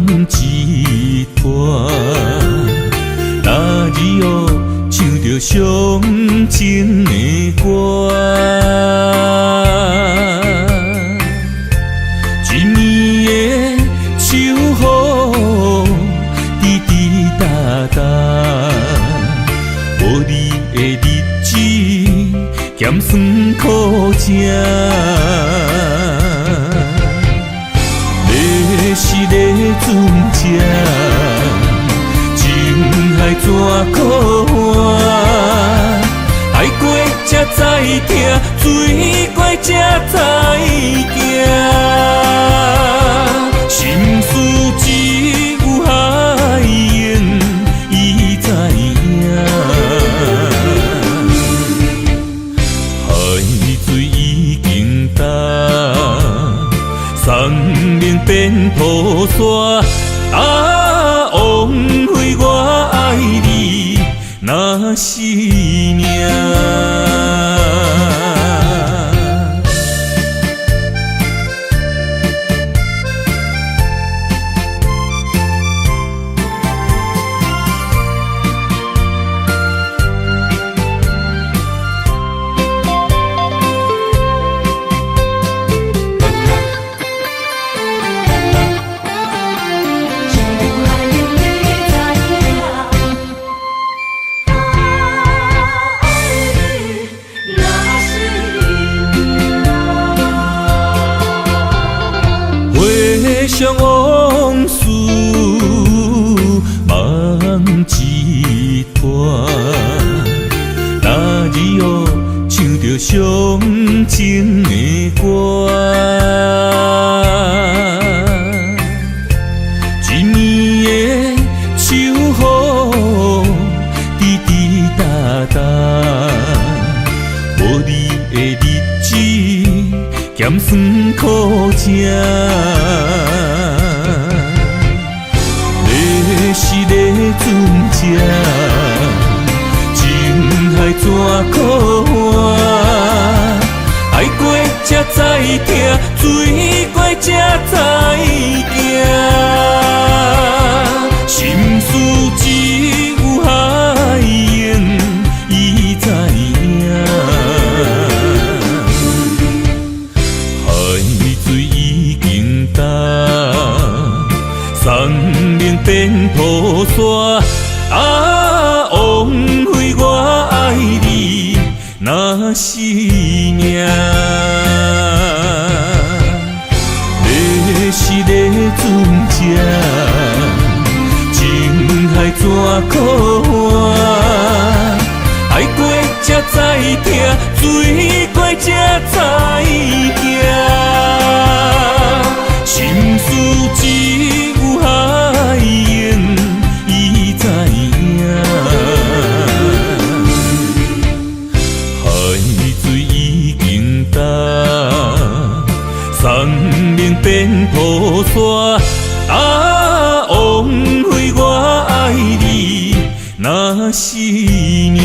夢一團，那日哦唱著傷情的歌，一暝的秋雨，滴滴答答，無你的日子，鹹酸苦食。是咧船只，情海怎苦换？爱过才知疼，水过才知行。心事只有海湧伊知影。海水已經乾，山盟變土沙，啊，枉費我愛你，若是命。回想往事，夢一團，那日哦唱著傷情的歌，一暝的秋雨，滴滴答答，無你的日子，鹹酸苦食。是咧船只，情海怎苦换？愛過才知疼，水過才知行。心事只有海湧伊知影。海水已經乾，山盟變土沙，啊，枉費我愛你，若是命。你是咧船只，情海怎苦换？愛過才知疼，水過才知行。心事只有海湧伊知影。海水已經乾，山盟變土沙，啊，枉費我愛你，若是命。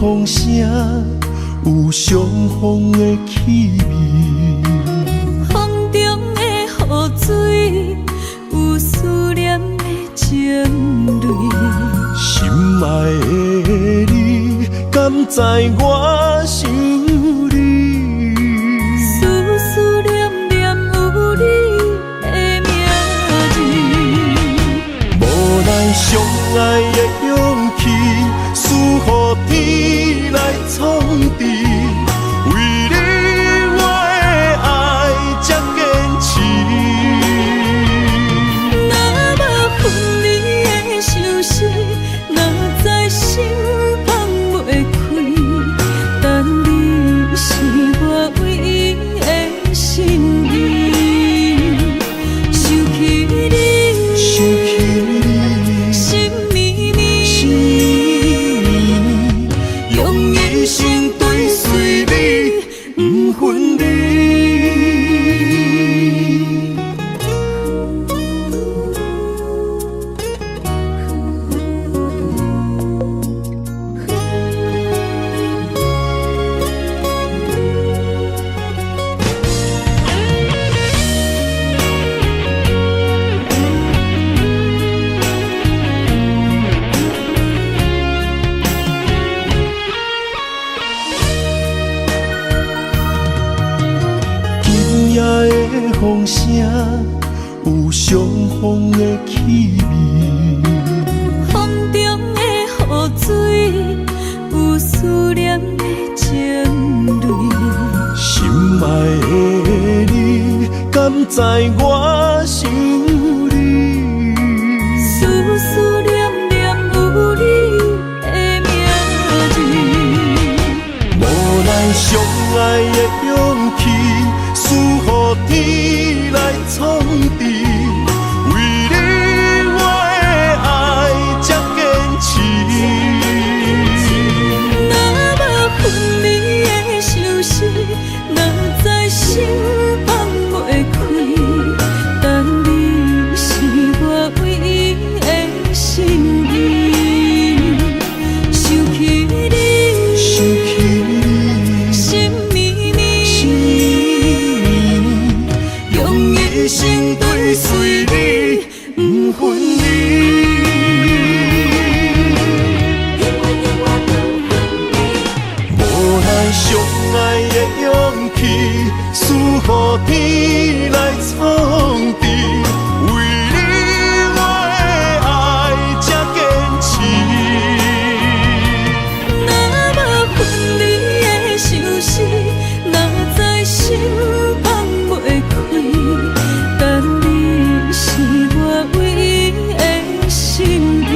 風聲有傷風的氣味，風中的雨水有思念的情淚。心愛的你，敢知我想你？思思念念有你的名字。相愛的勇氣，輸予天來創治。為你我的愛才堅持。若無分離的相思，哪知心放袂開。但你是我唯一的心意。想起你，想起你，心绵绵，心绵绵，用一生追隨你，不分離。今夜的風聲有傷風的氣味，風中的雨水有思念的情淚。心愛的你，敢知我想你？思思念念有你的名字。無奈相愛的勇氣，輸予天來創治。為你我的愛才堅持。若無分離的相思，哪知心放袂開。但你是我唯一的心意。想起你，想起你，心绵绵，心绵绵，用一生追隨你，不分離。無奈相愛的勇氣，輸予天來創治。為你我的愛才堅持。若無分離的相思，哪知心放袂開。但你是我唯一的心意。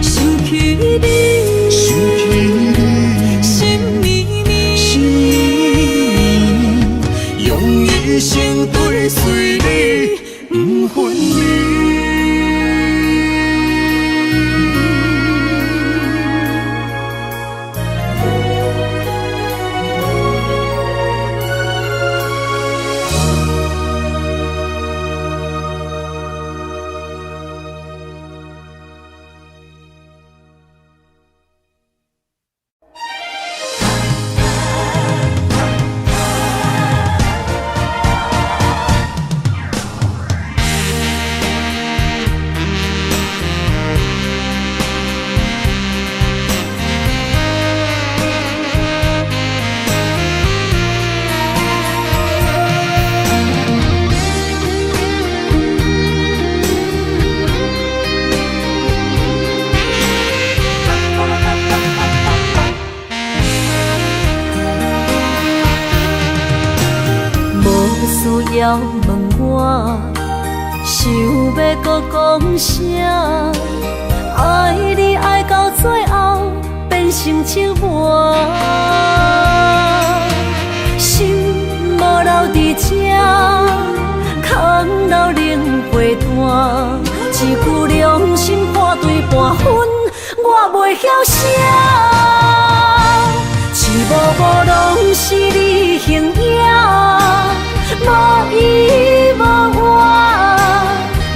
想起你，想起你，心绵绵，心绵绵，用一生追隨你，不分離。無需要問我，想欲閣講啥？愛你愛到最後變成折磨，心無留佇這，空留冷被單。一句良心半對半分，我袂曉寫。一幕幕攏是你形影，無依無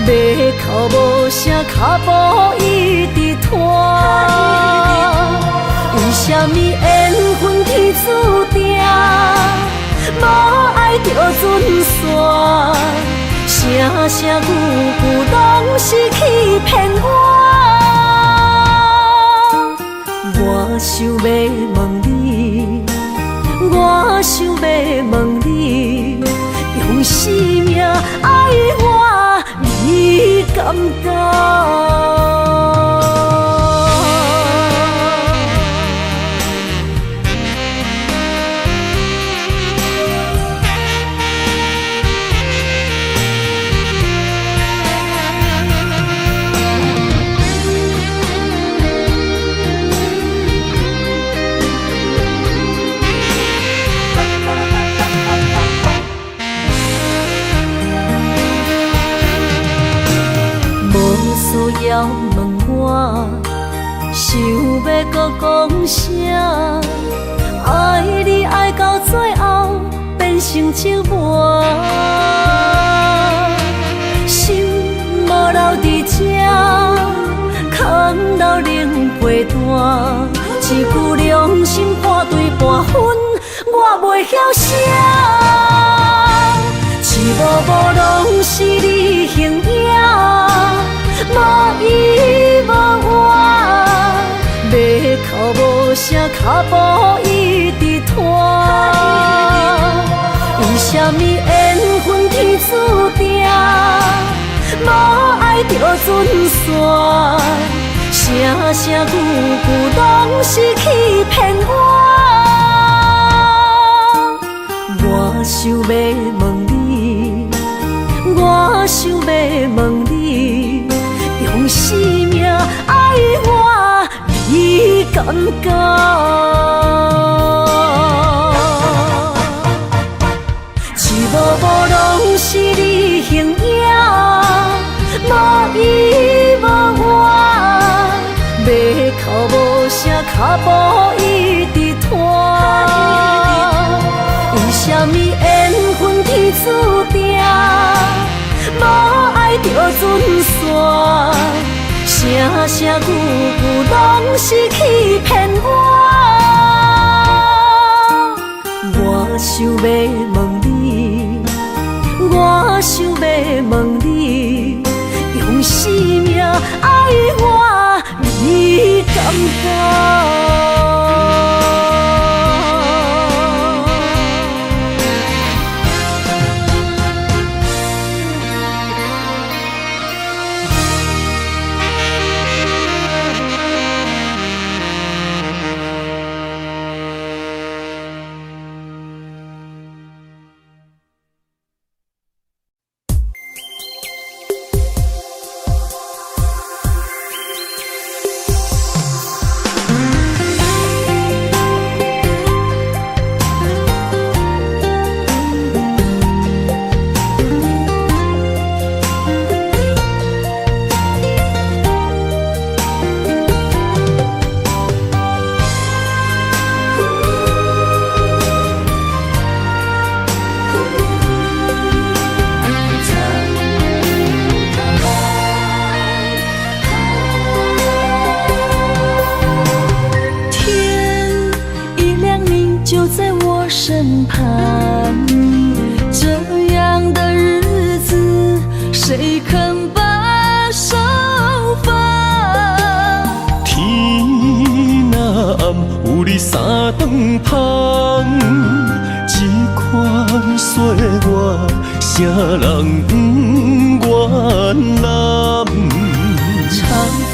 倚，欲哭無聲，跤步一直拖。為啥物緣分天注定，無愛就準散？聲聲句句攏是欺騙我。我想欲問你，我想欲問你，用生命愛我，你敢敢？了问我，想欲阁讲啥？爱你爱到最后变成折磨，心无留伫这，空留冷被单，一句良心破碎半分，我袂晓写。一幕幕拢是你形影，无依无我，欲哭无声，脚步一直拖。为啥物缘分天注定，无爱就准散，声声句句拢是欺骗我。我想欲问你，我想欲问你，用生命爱我，你敢敢？一幕幕拢是你形影，无依无我，欲哭无声，脚步一直拖。为啥物缘分天注定，无爱就准散，声声句句拢是欺骗我。我想欲问你，我想欲问你，用生命爱我，你敢敢？身旁，这样的日子，谁肯把手放？天若暗，有你三顿芳，这款岁月，啥人不愿揽？长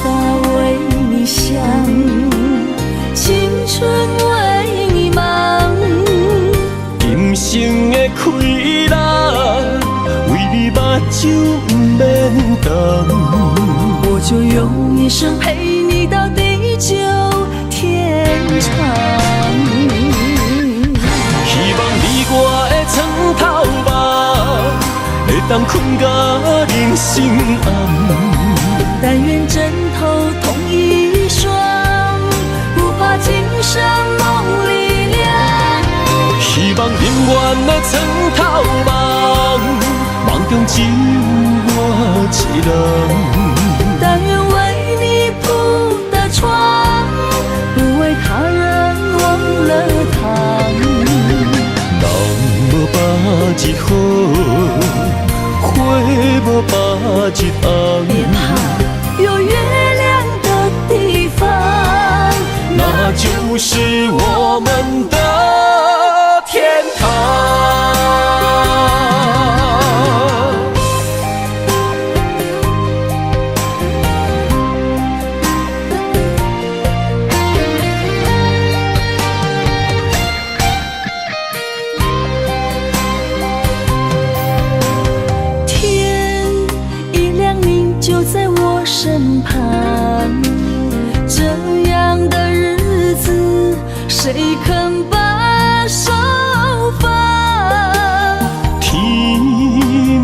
发为你想，青春为你忙。今生的快乐，为你目睭不免动。我就用一生陪你到地久天长。希望你我的床头梦，会当睏到人生暗。但愿枕头同一双，不怕今生梦里凉。希望永远的床头梦，梦中只有我一人。但愿为你铺的床，不为他人忘了躺。人无百日好，花无百日红。别怕，有月亮的地方，那就是我们的天堂。天一亮，你就在我身旁。这样的日子，谁肯把手放？天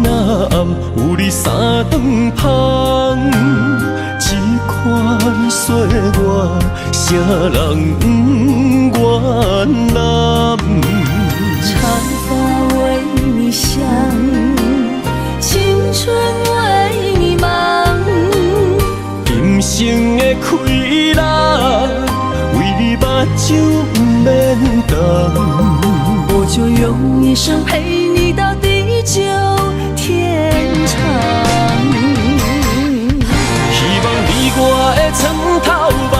若暗，有你三顿芳，这款歲月，啥人不願攬？長髮為你想，青春為你忙。今生的氣力，為你目睭毋免瞪。我就用一生陪你到地久天長。希望你我的床頭夢，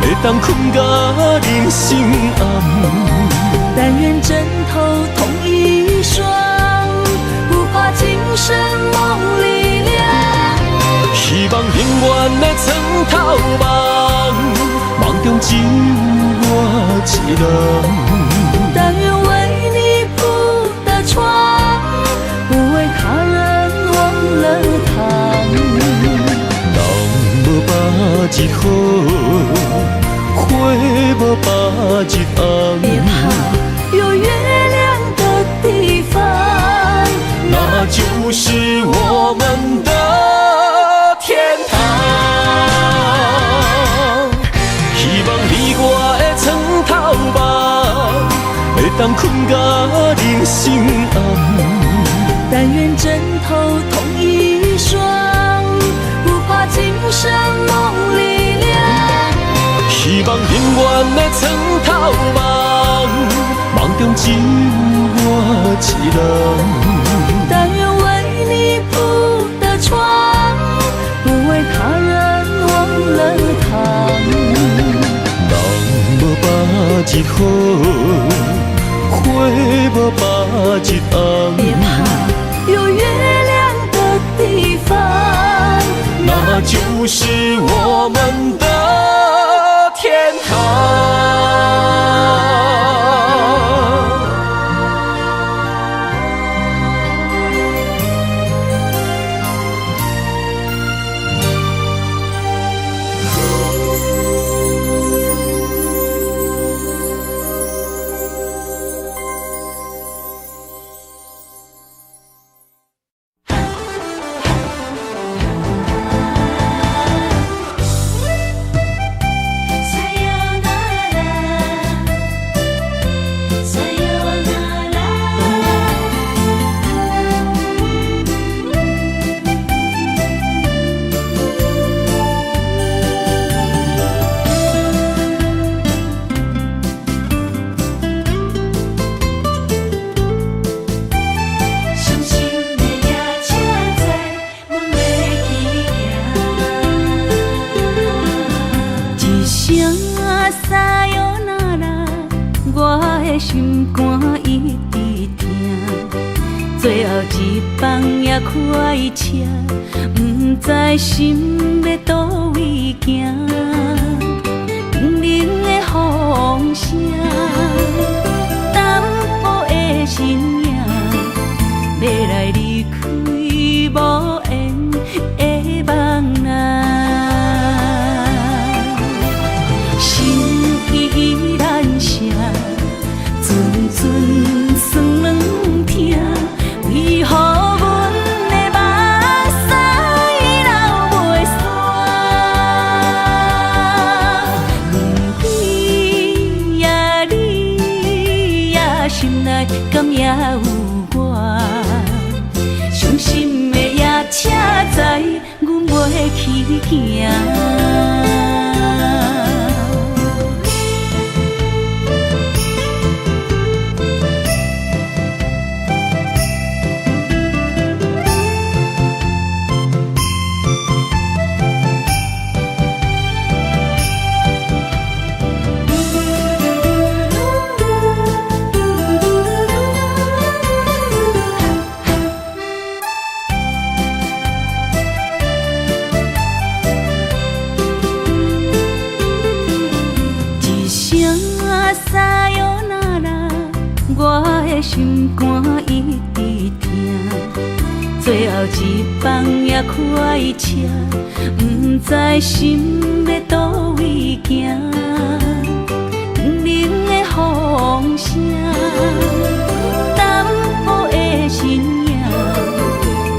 會當睏到人生暗。但願枕頭同一雙，不怕今生夢裡涼。希望永遠的床頭夢，夢中只有我一人。但願為你鋪的床，不為他人忘了躺。人無百日好，花無百日紅。別怕，有月亮的地方，那就是我們的天堂。希望你我的床頭夢，會當睏到人生暗。但願枕頭同一雙，不怕今生夢裡涼。希望永遠的床頭夢，夢中只有我一人。但願為你鋪的床，不為他人忘了躺。人無百日好，花無百日紅。別怕，有月亮的地方，那就是我們的天堂。身影，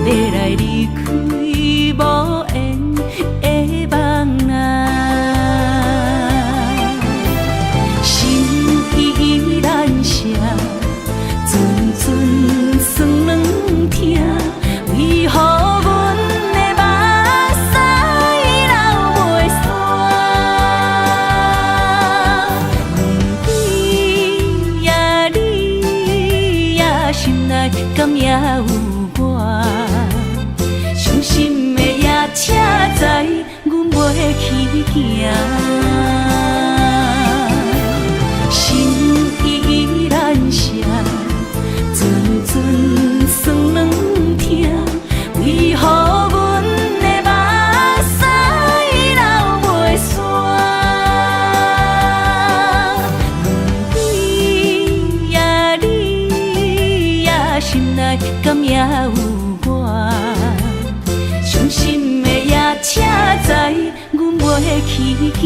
欲來離開無緣的袂去行。心意难舍，阵阵酸软疼，为何阮的目屎流袂煞？你呀你呀，心内敢也有我？傷心的夜車載，阮袂去行。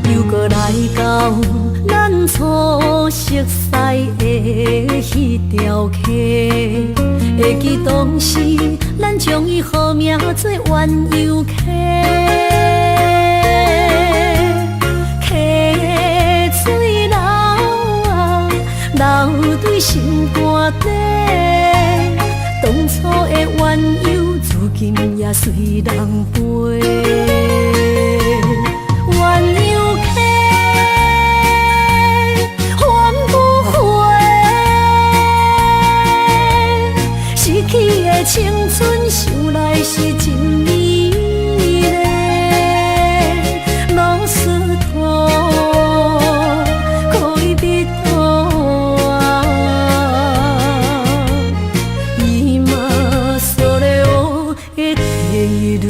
又阁來到咱初熟似的彼條溪，會記當時咱將伊號名做鴛鴦溪，溪水流啊流對心肝底，當初的鴛鴦如今也隨人飛。鴛鴦溪，還不回，失去的青春，想來是真美麗。老斯托恋人啊，今それを得ている。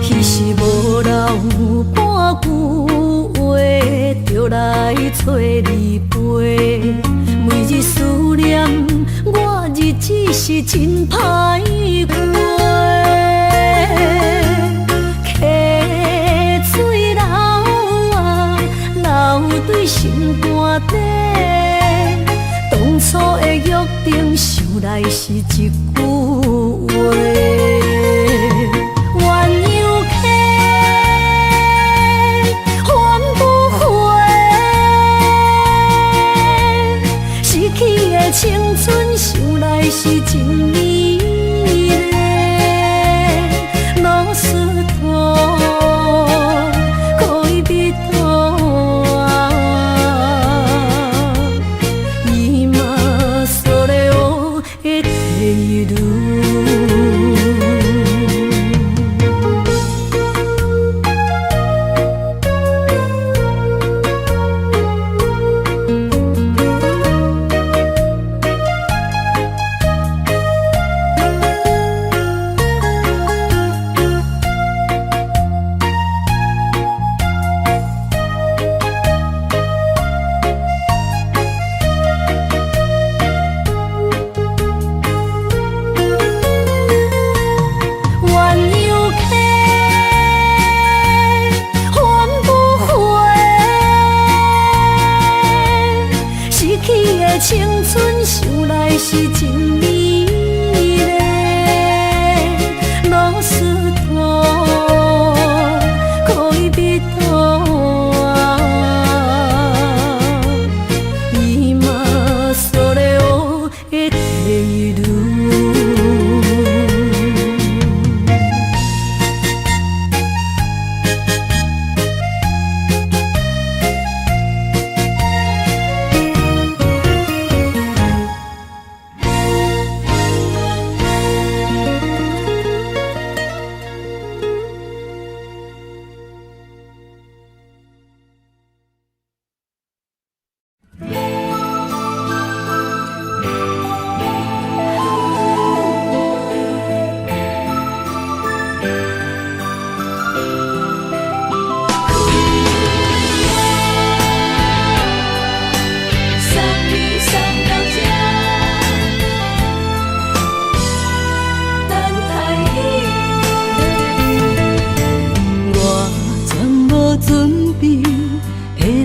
彼時無人有半句話，就來揣你陪。每日思念，我日子是真歹過。溪水流啊流對心肝底，當初的約定，想來是一句話。鴛鴦溪，還不回，失去的青春，想來是真美麗。老斯托恋人啊，今それを得ている。鴛鴦溪，還不回，失去的青春，想來是真美麗。老斯托恋人啊，今それを得ている。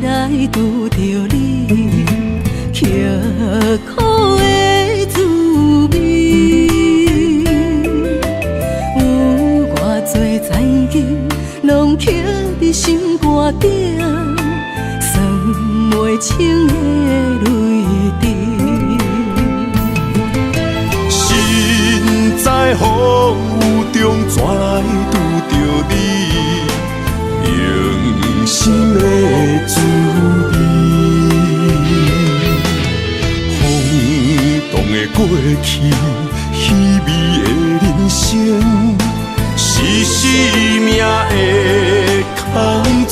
來拄著你，刻苦的滋味。有偌濟災情，攏刻佇心肝頂，算袂清的淚滴。身在風雨中，怎來拄著你？用心的滋味。風動的過去，稀微的人生，是生命的空喙。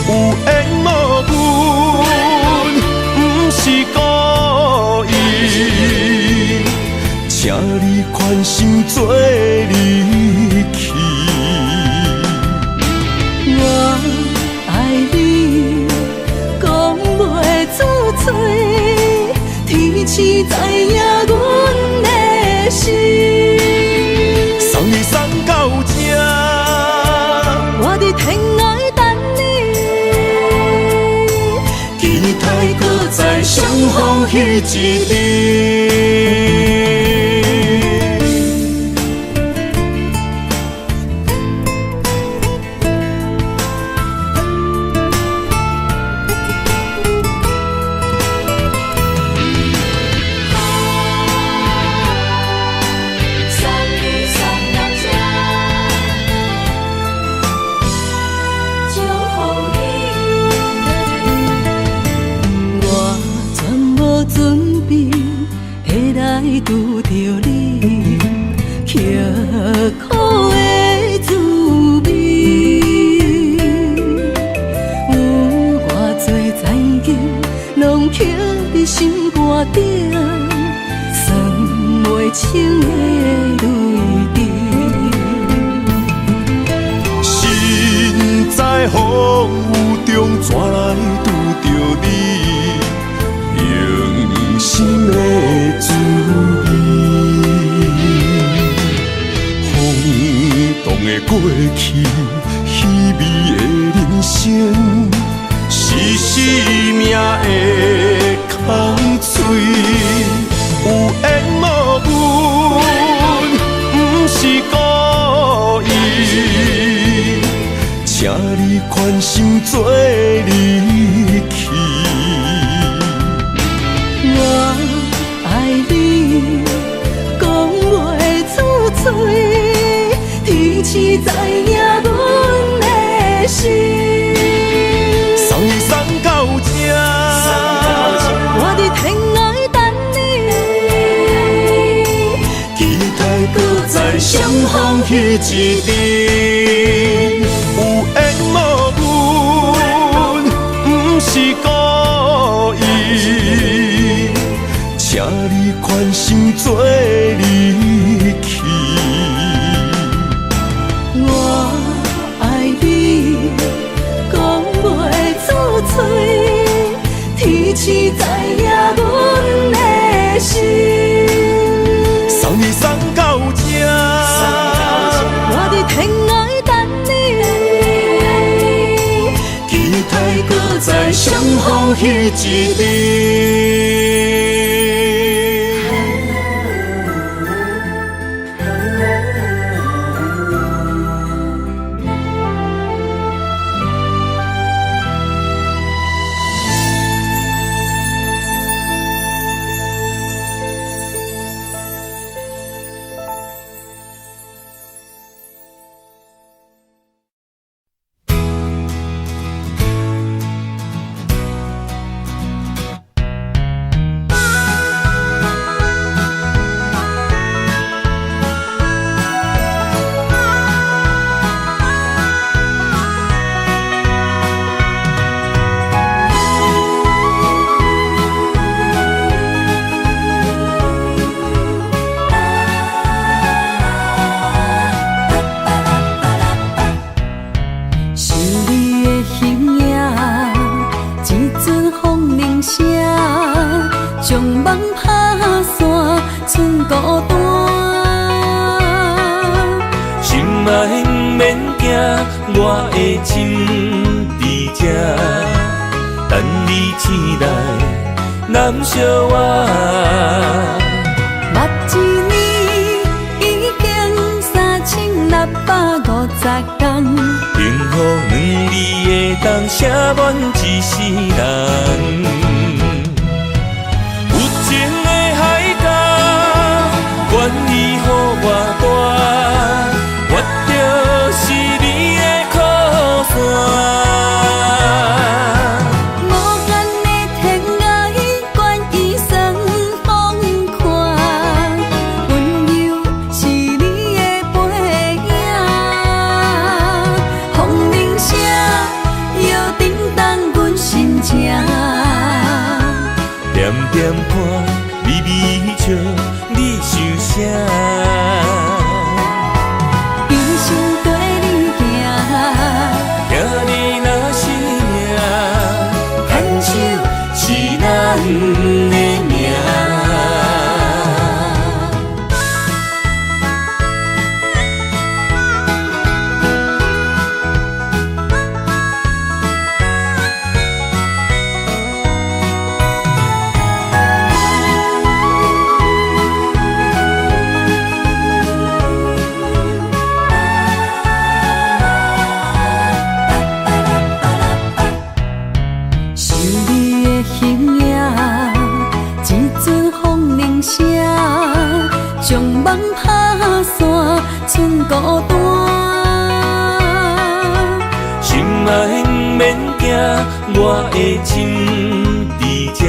有緣無分，毋是故意，請你寬心做離去。我愛你，講袂出嘴，天時知影阮的心。送你送到這，我佇天涯等你，期待閣再相逢彼一日。送你送到這，祝福你。我全無準備會來拄著你，刻苦的滋味。有偌濟災情，攏刻佇心肝頂，算袂清的淚滴。身在風雨中，怎來拄著你？用心的滋味。風動的過去，稀微的人生，是生命的空喙。有緣無分，毋是故意，請你寬心做離去。我愛你，講袂出嘴，天時知影阮的心。送你送到這，我佇天涯等你，期待閣再相逢彼一日。有緣無分，毋是故意，請你寬心做離去。我愛你，講袂出嘴，天時知影阮的心。送你送到這，我佇天涯等你，期待閣再相逢彼一日。想你的形影，一阵风铃声，将梦拍散，剩孤单。心爱毋免惊，我的心伫这。揽惜我。捌一年已經3650天，幸福兩字會當寫滿一世人。有情的海角，願意予偌大，我就是你的靠山。無限的天涯，願意算風寒，溫柔是你的背影。風鈴聲又叮當阮心情。點點看，微微笑，你想啥？一生綴你行，听你若是命，牵手是咱的命。想你的形影，一阵風鈴聲，將夢拍散，剩孤單。心愛毋免驚，我的心佇這，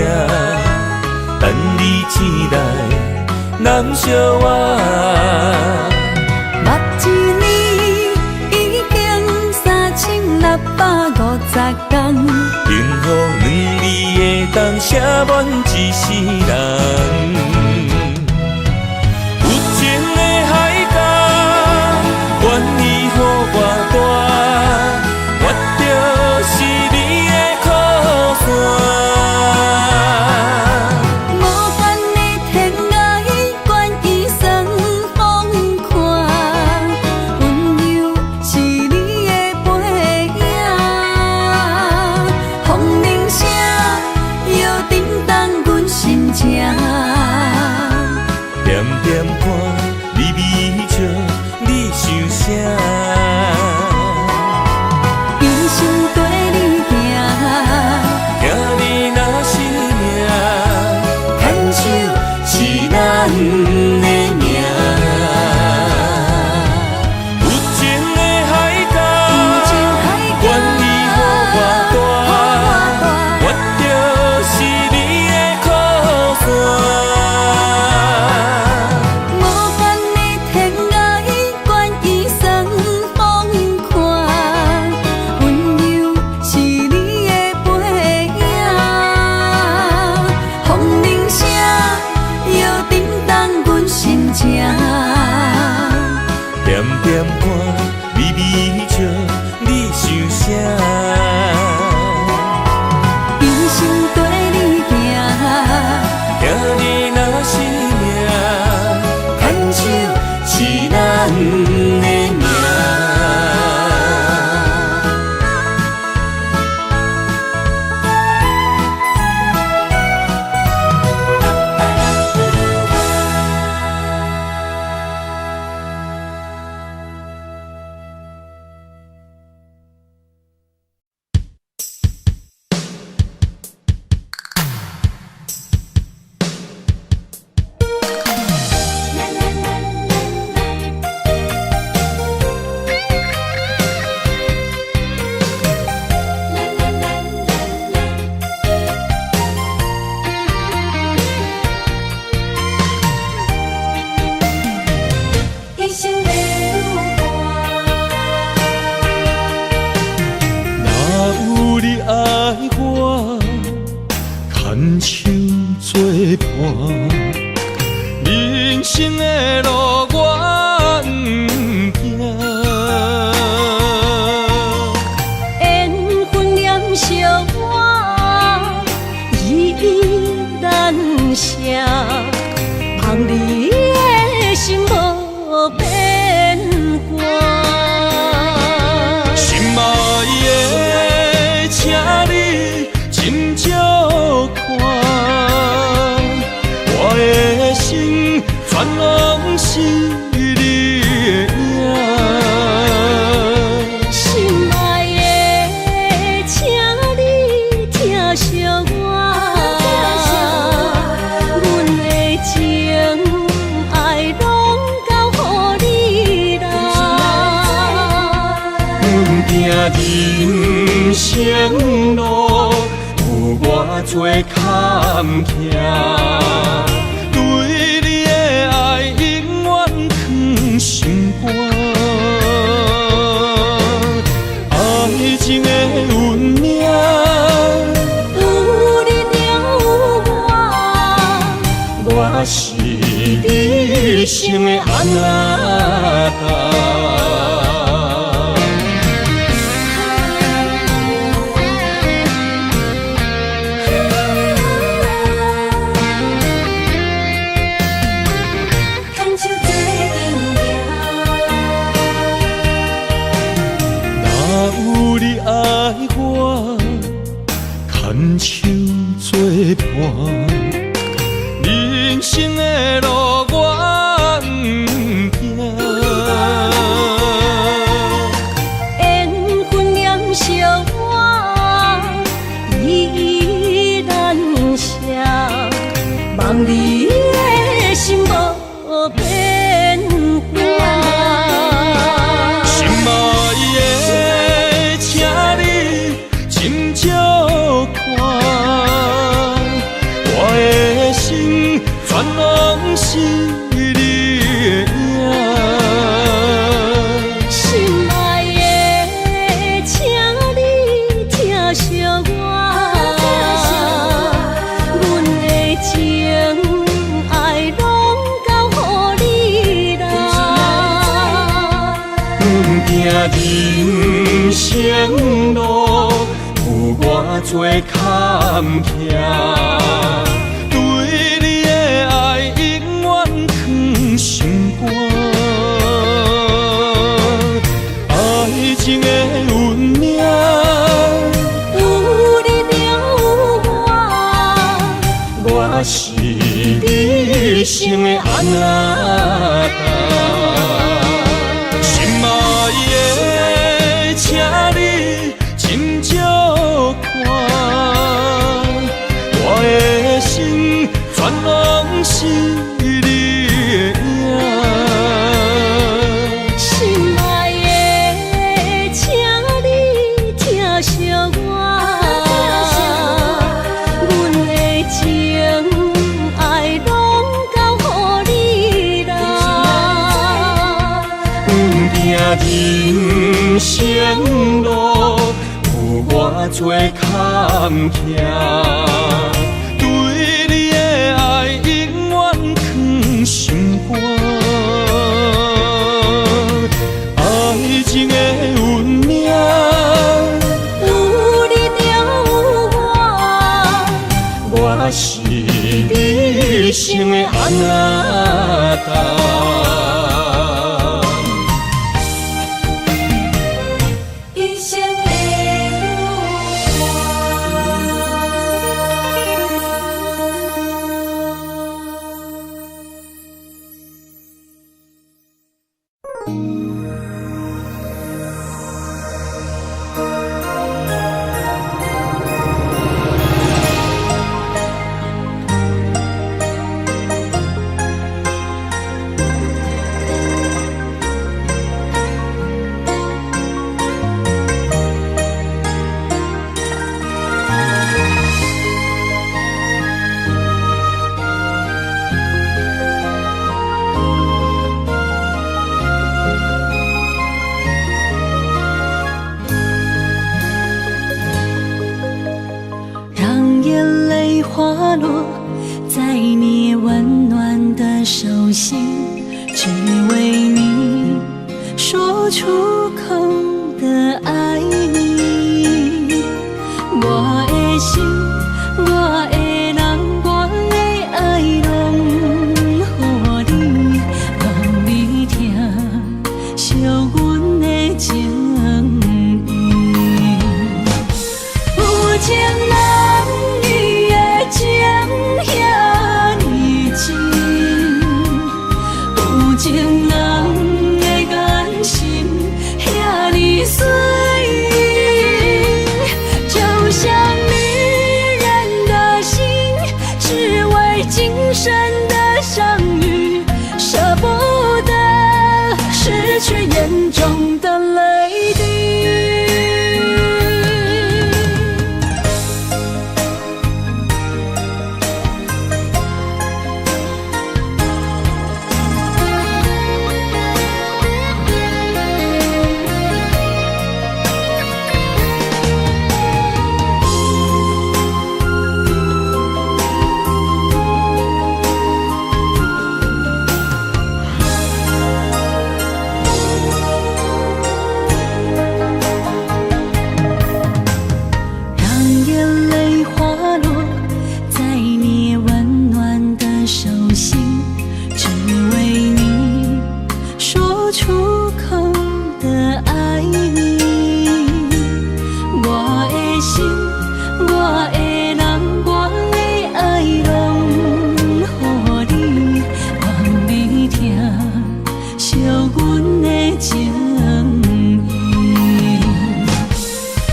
等你醒來攬惜我。捌一年已經3650天，幸福兩字會當寫滿一世人。有情的海角，願意予偌大，我就是你的靠山。無限的天涯，願意算風寒，溫柔是你的背影。風鈴聲又叮當阮心情。點點看，微微笑，你想啥？一生綴你行，聽你若是命，牽手是咱的命。有情的海角，願意予偌大，我就是你的靠山。無限的天涯，願意算風寒，溫柔是你的背影。風鈴聲又叮當阮心情。點點看，微微笑，你想啥？一生綴你行，聽你若是命，牽手是咱的命。一生的旅伴。若有你愛我，牽手作伴，人生的路我毋驚。緣分黏惜我，依依難捨，望你的心無變卦。心愛的，請你斟酌看。是你的影。心愛的，請你疼惜我，阮的情愛攏交予你啦。阮行人生路，有偌濟坎坷，對你的愛永遠藏心肝。愛情的運命，有你就有我，我是你一生的阿那達。牽手做陣行。若有你愛我，牽手做伴，人生的路我毋驚。緣分黏惜我，依依難捨，望你的心無變化。心愛的，請你斟酌看，我的心全攏是你的影。心愛的，請你疼惜我，阮的情愛攏交予你啦。阮行人生路，有偌濟坎坷，對你的愛永遠藏心肝。愛情的運命，有你就有我，我是你一生的阿那達。心愛的，請你斟酌看，我的心全攏是你的影。心愛的，請你疼惜我，阮的情愛攏交予你啦。阮行人生路，有偌濟坎坷，對你的愛永遠藏心肝。愛情的運命，有你就有我，我是你一生的阿那達。一生的有我。讓眼淚滑落在你溫暖的手心，只為你說出口的愛你。我的心，我的人，我的愛攏予你，望你疼惜阮的情意。有情男女的情遐爾深，有情生的相遇，捨不得失去眼中的淚滴。讓眼淚滑落在你溫暖的手心，只為你說出口的愛你。我的心，我的人，我的愛攏予你，願你疼惜阮的情意。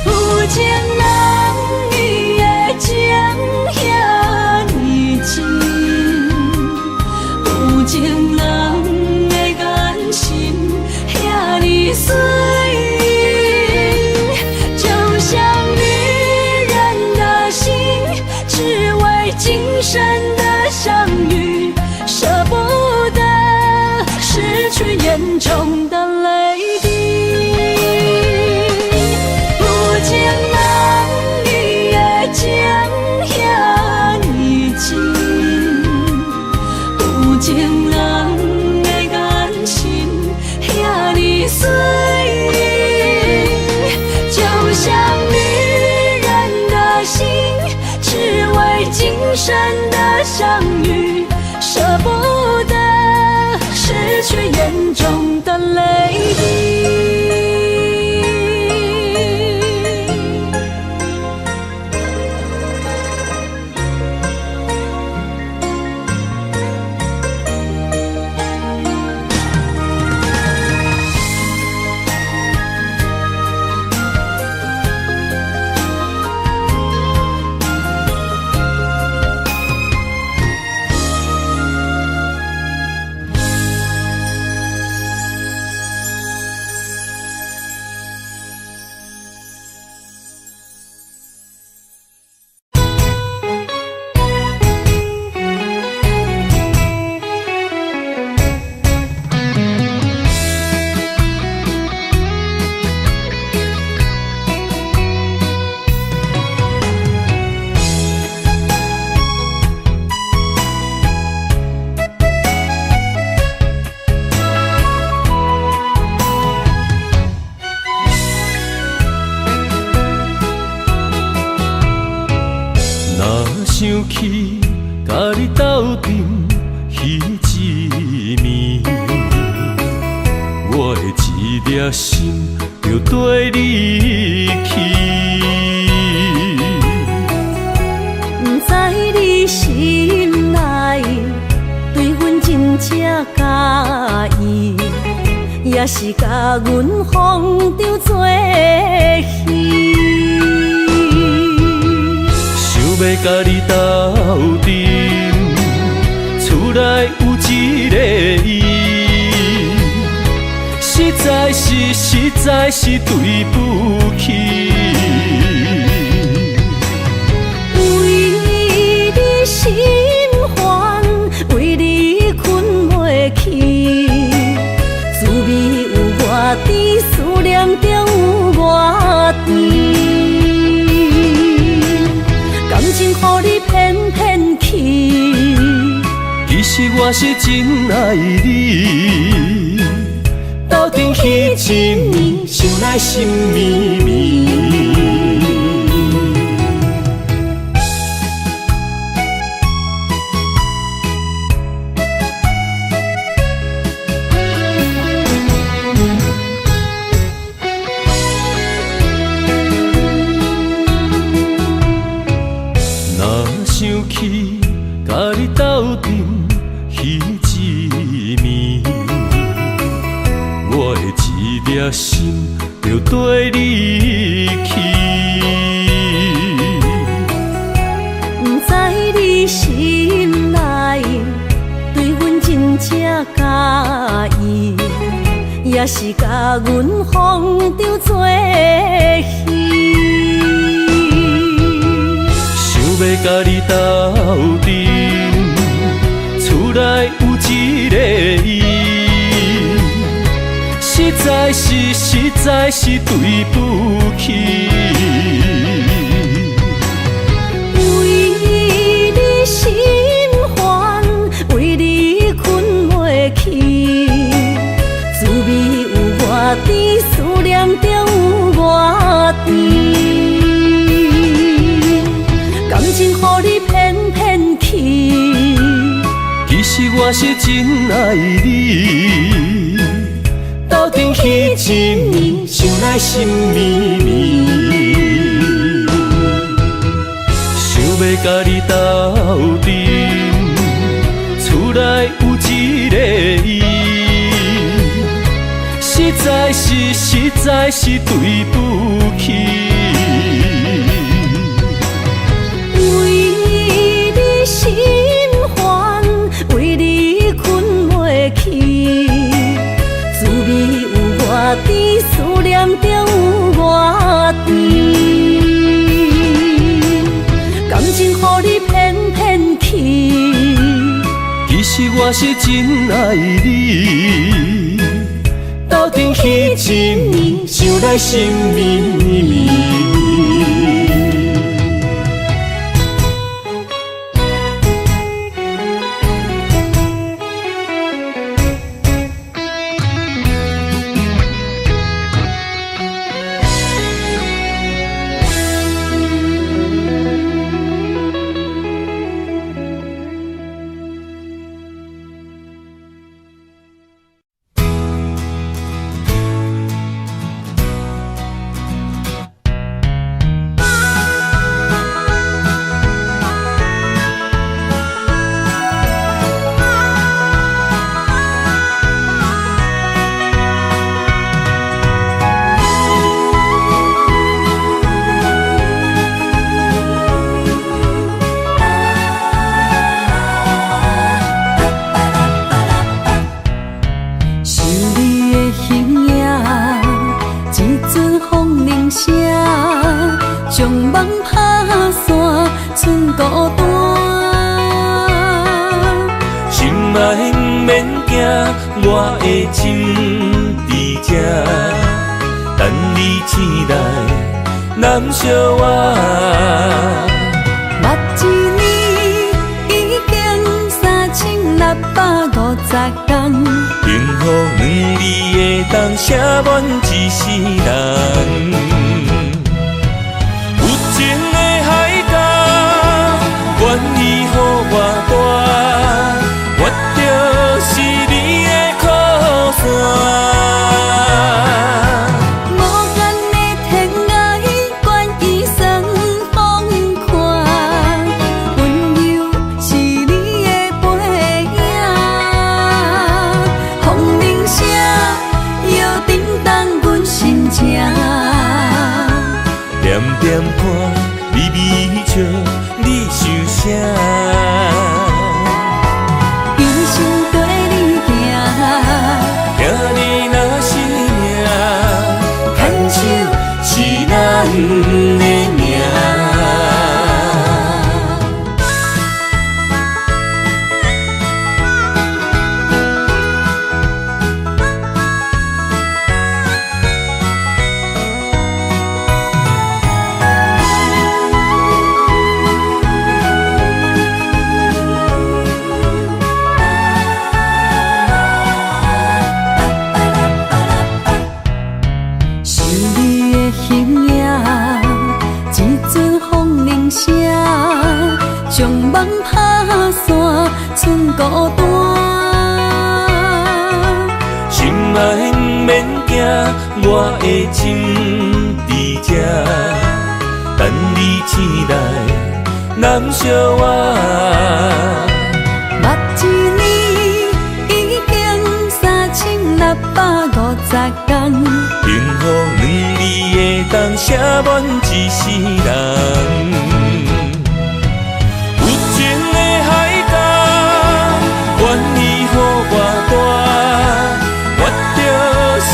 有情人伊的情遐呢真，有情人的眼神遐呢水，就像女人的心，只為今生的相遇，捨不得失去眼中的淚滴。有情人伊的情遐呢真，有情人的眼神遐呢水，就像女人的心，只為今生的相遇，捨不得失去眼中的淚滴。若想起佮你鬥陣彼一暝，我的一粒心就綴你去。不知你心內對阮真正佮意，也是共阮風中做戲。想欲佮你鬥陣，厝內有一個伊，實在是對不起。為你心煩，為你睏袂去，滋味有偌甜，思念中有偌甜。感情予你騙騙去，其實我是真愛你，鬥陣彼一暝，想來心綿綿。若想起佮你鬥陣彼一暝，我的一粒心就綴你去。不知你心內是共阮风中做戏。想欲共你斗阵，厝内有一个伊，实在是实在是对不起。为你心烦，为你睏袂去，滋味有偌甜，思念中有偌甜。感情予你骗骗去，其实我是真爱你，斗阵彼一暝，想来心绵绵。想欲共你斗阵，厝内有一个伊，实在是实在是对不起。为你心烦，为你睏袂去，滋味有偌甜，思念中有偌甜。感情予你骗骗去，其实我是真爱你，斗阵彼一暝，想来心绵绵。想你的形影，一阵风铃声，将梦拍散，剩孤单。心爱毋免惊，我的心伫这，等你醒来，揽惜我。捌一年已经3650天，幸福两字会当写满一世人。有情的海角，愿意予我带，我就是你的靠山。无限的天涯，愿意算风看，温柔是你的背影。风铃声摇震动阮心情，点点看，微微笑，你想啥？一生跟你行，听你若是命，牵手是咱的命。想你的形影，一阵风铃声，将梦拍散，剩孤单。心爱毋免惊，我的心伫这，等你醒来，揽惜我。捌一年已经3650天，幸福两字会当写满一世人。有情的海角，愿意予我带，我就是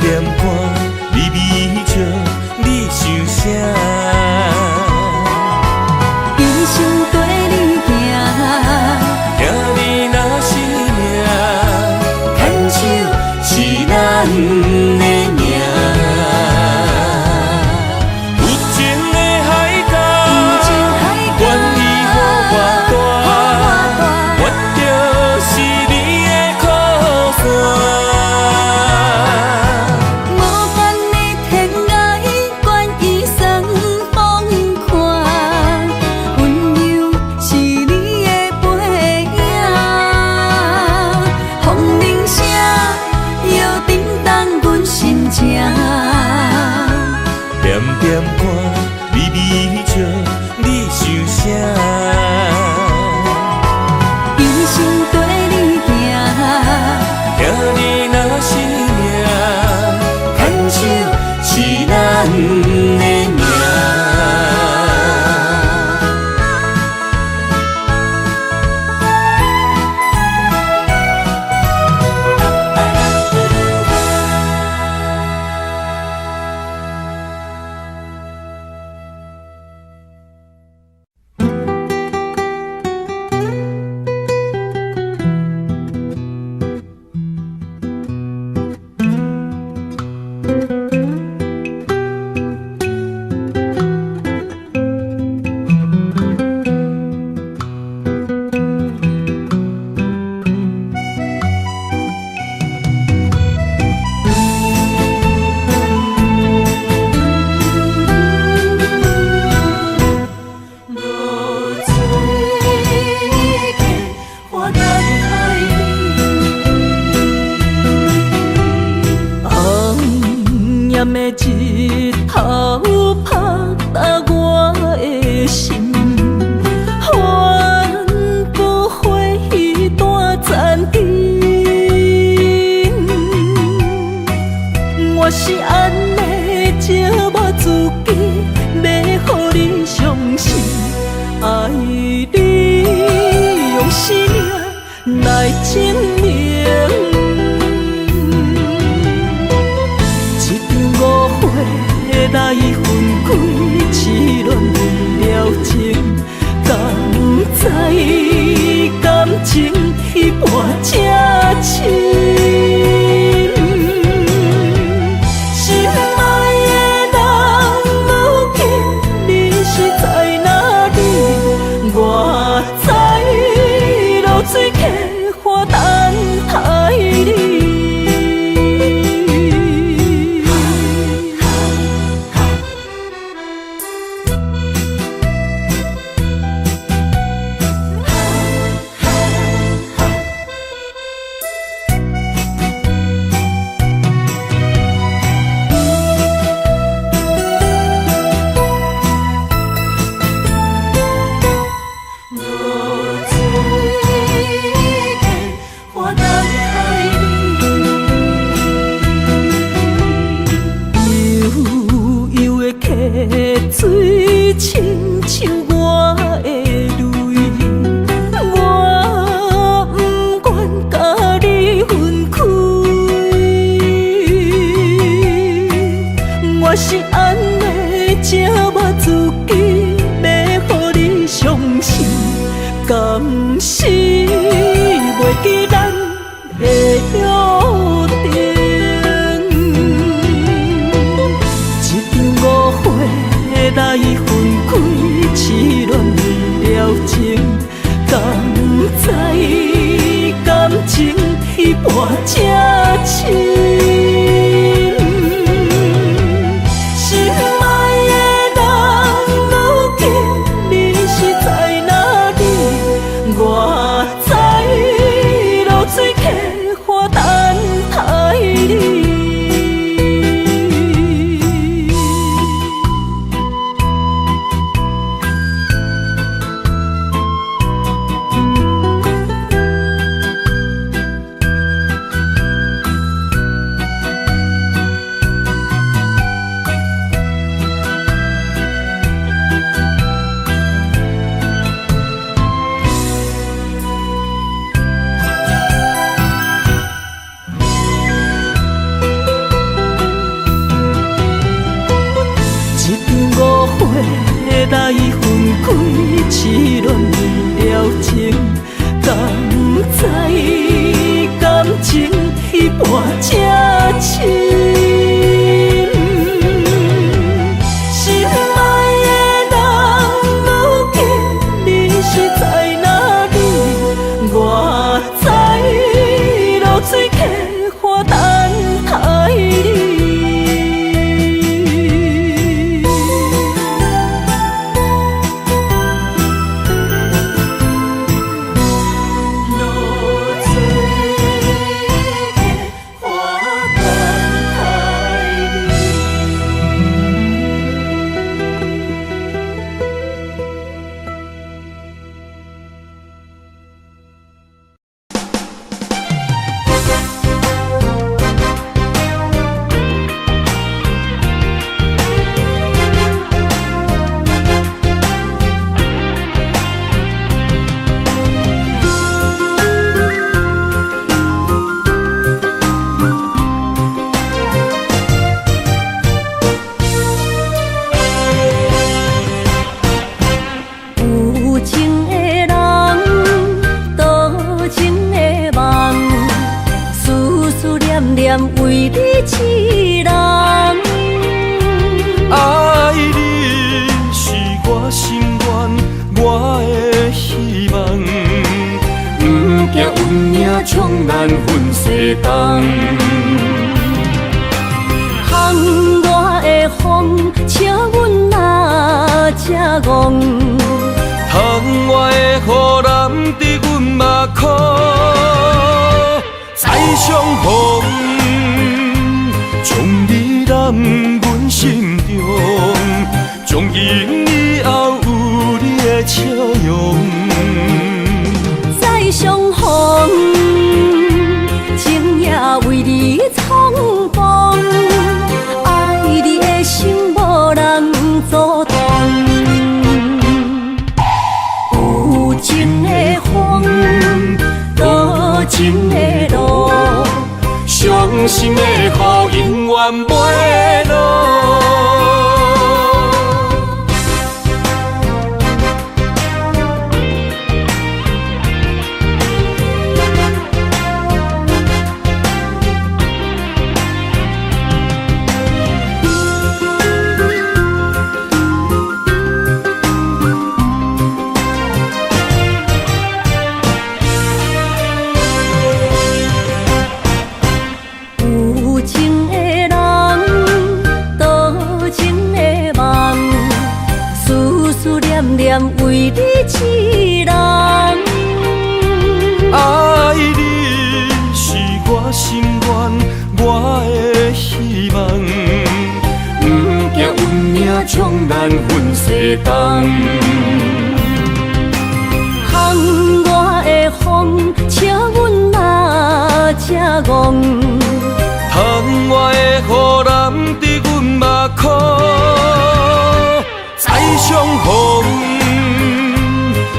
点看，微微笑，你想啥？一生綴你行，听你若是命，牵手是咱的命。有情的海角，愿意予我带，我就是你的靠山。无限的天涯，愿意送风看，温柔是你的背影，风铃声摇振动阮心情。点点看，微微笑，你想啥？一生綴你行，听你若是命，牵手是咱的命。落水溪，我等待你。红炎的日头拍打我的心，反复回忆断残筋。我是按呢折磨自己，欲予你伤心，愛你用生命來證明。一場誤會來分開，痴戀了情，敢知感情彼半這深？心愛的人，如今你是在哪裡？我知落水溪，我等待你。落水溪，我等待你。悠悠的溪水，親像我的淚，我不願共你分開。我是按呢折磨自己，欲予你傷心，敢是袂記咱的約定？一場誤會來分開，痴戀了情，敢知感情彼半這深？心愛的人，如今你是在哪裡？我知落水溪，我等待你。念為你一人。愛你是我心願，我的希望。不驚運命將咱分西東。窗外的風，笑阮若這戇。窗外的雨淋伫阮目眶，再相逢，將你攬阮心中，從今以後有你的笑容。再相逢，情也為你創風，愛你的心無人阻擋。有情的風，多情的路，傷心的雨永遠袂落。有情的人，多情的夢，思思念念為你一人。愛你是我心願，我的希望。不驚運命將咱分西東。窗外的風，笑阮若這戇。窗外的雨淋伫阮目眶，再相逢，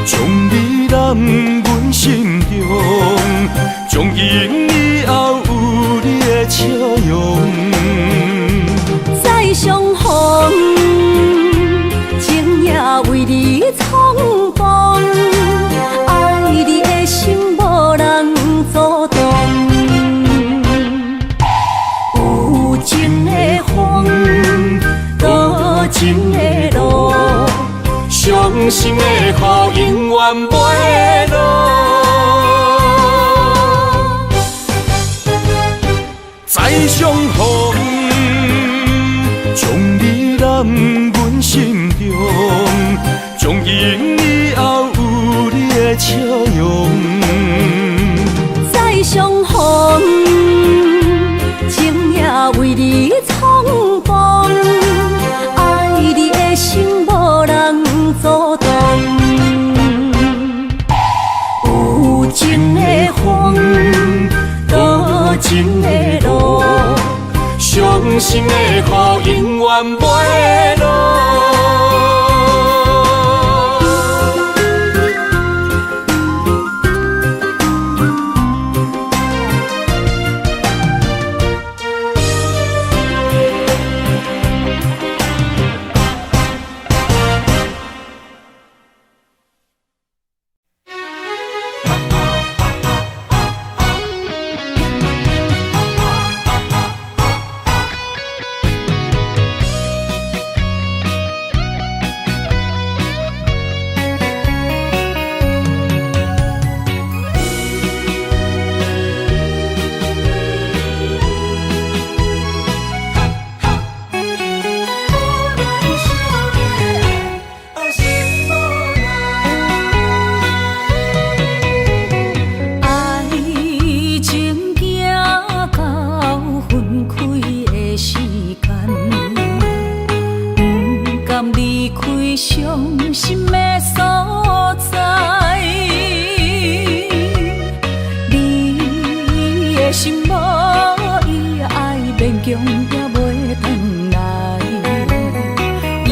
將你攬阮心中，從今以後有你的笑容。再相逢，情也為你創風，愛你的心無人阻擋。有情的風，多情的路，傷心的雨永遠袂落。再相逢，將你攬阮心中，從今以後有你的笑容。再相逢，情也為你創風，愛你的心無人阻擋。有情的風，多情的路，傷心的雨永遠袂落。愛情行到分開的時間，不甘離開傷心的所在。你的心無伊愛，勉強也袂轉來，一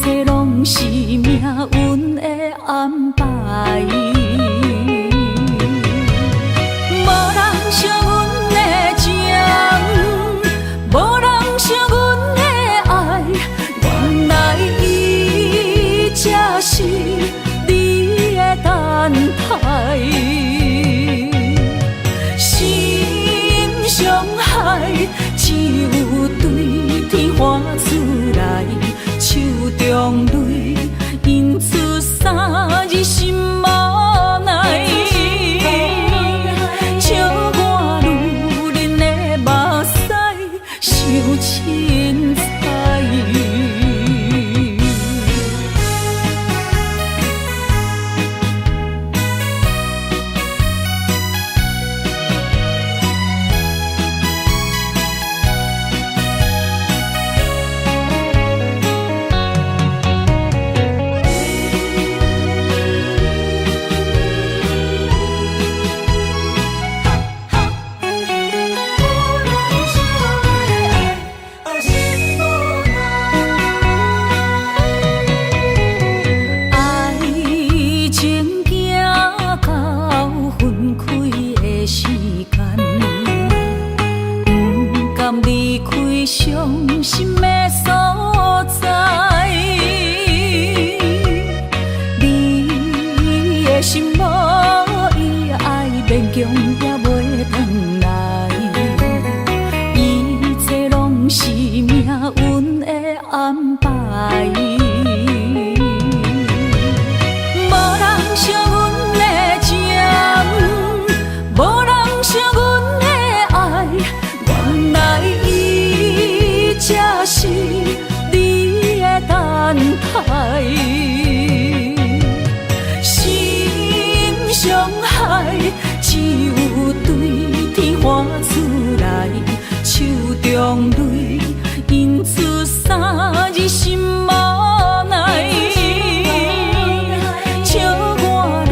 切攏是命運的安排。無人惜阮的情，無人惜阮的愛，原來伊才是你的等待。心傷海，海，只有對天喊出來，手中淚印出三字心無奈。笑我女人的目屎傷凊彩。愛情行到分開的時間，毋甘離開傷心的所在。你的心無伊愛，勉強也袂轉來。一切攏是命運的安排。無人惜阮的情，無人惜阮的愛，原來伊才是你的等待。心傷海，只有對天喊出來，手中淚印出三字心無奈。笑我女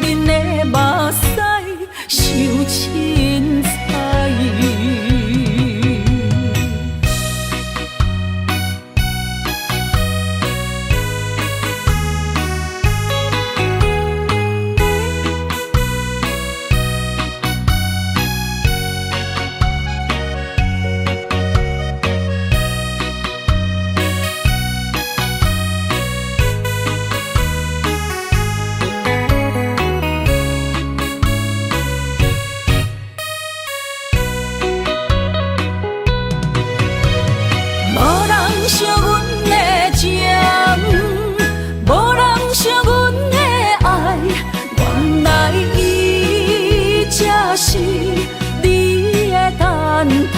人的目屎傷凊彩。無人惜阮的情，無人惜阮的愛，原來伊才是你的等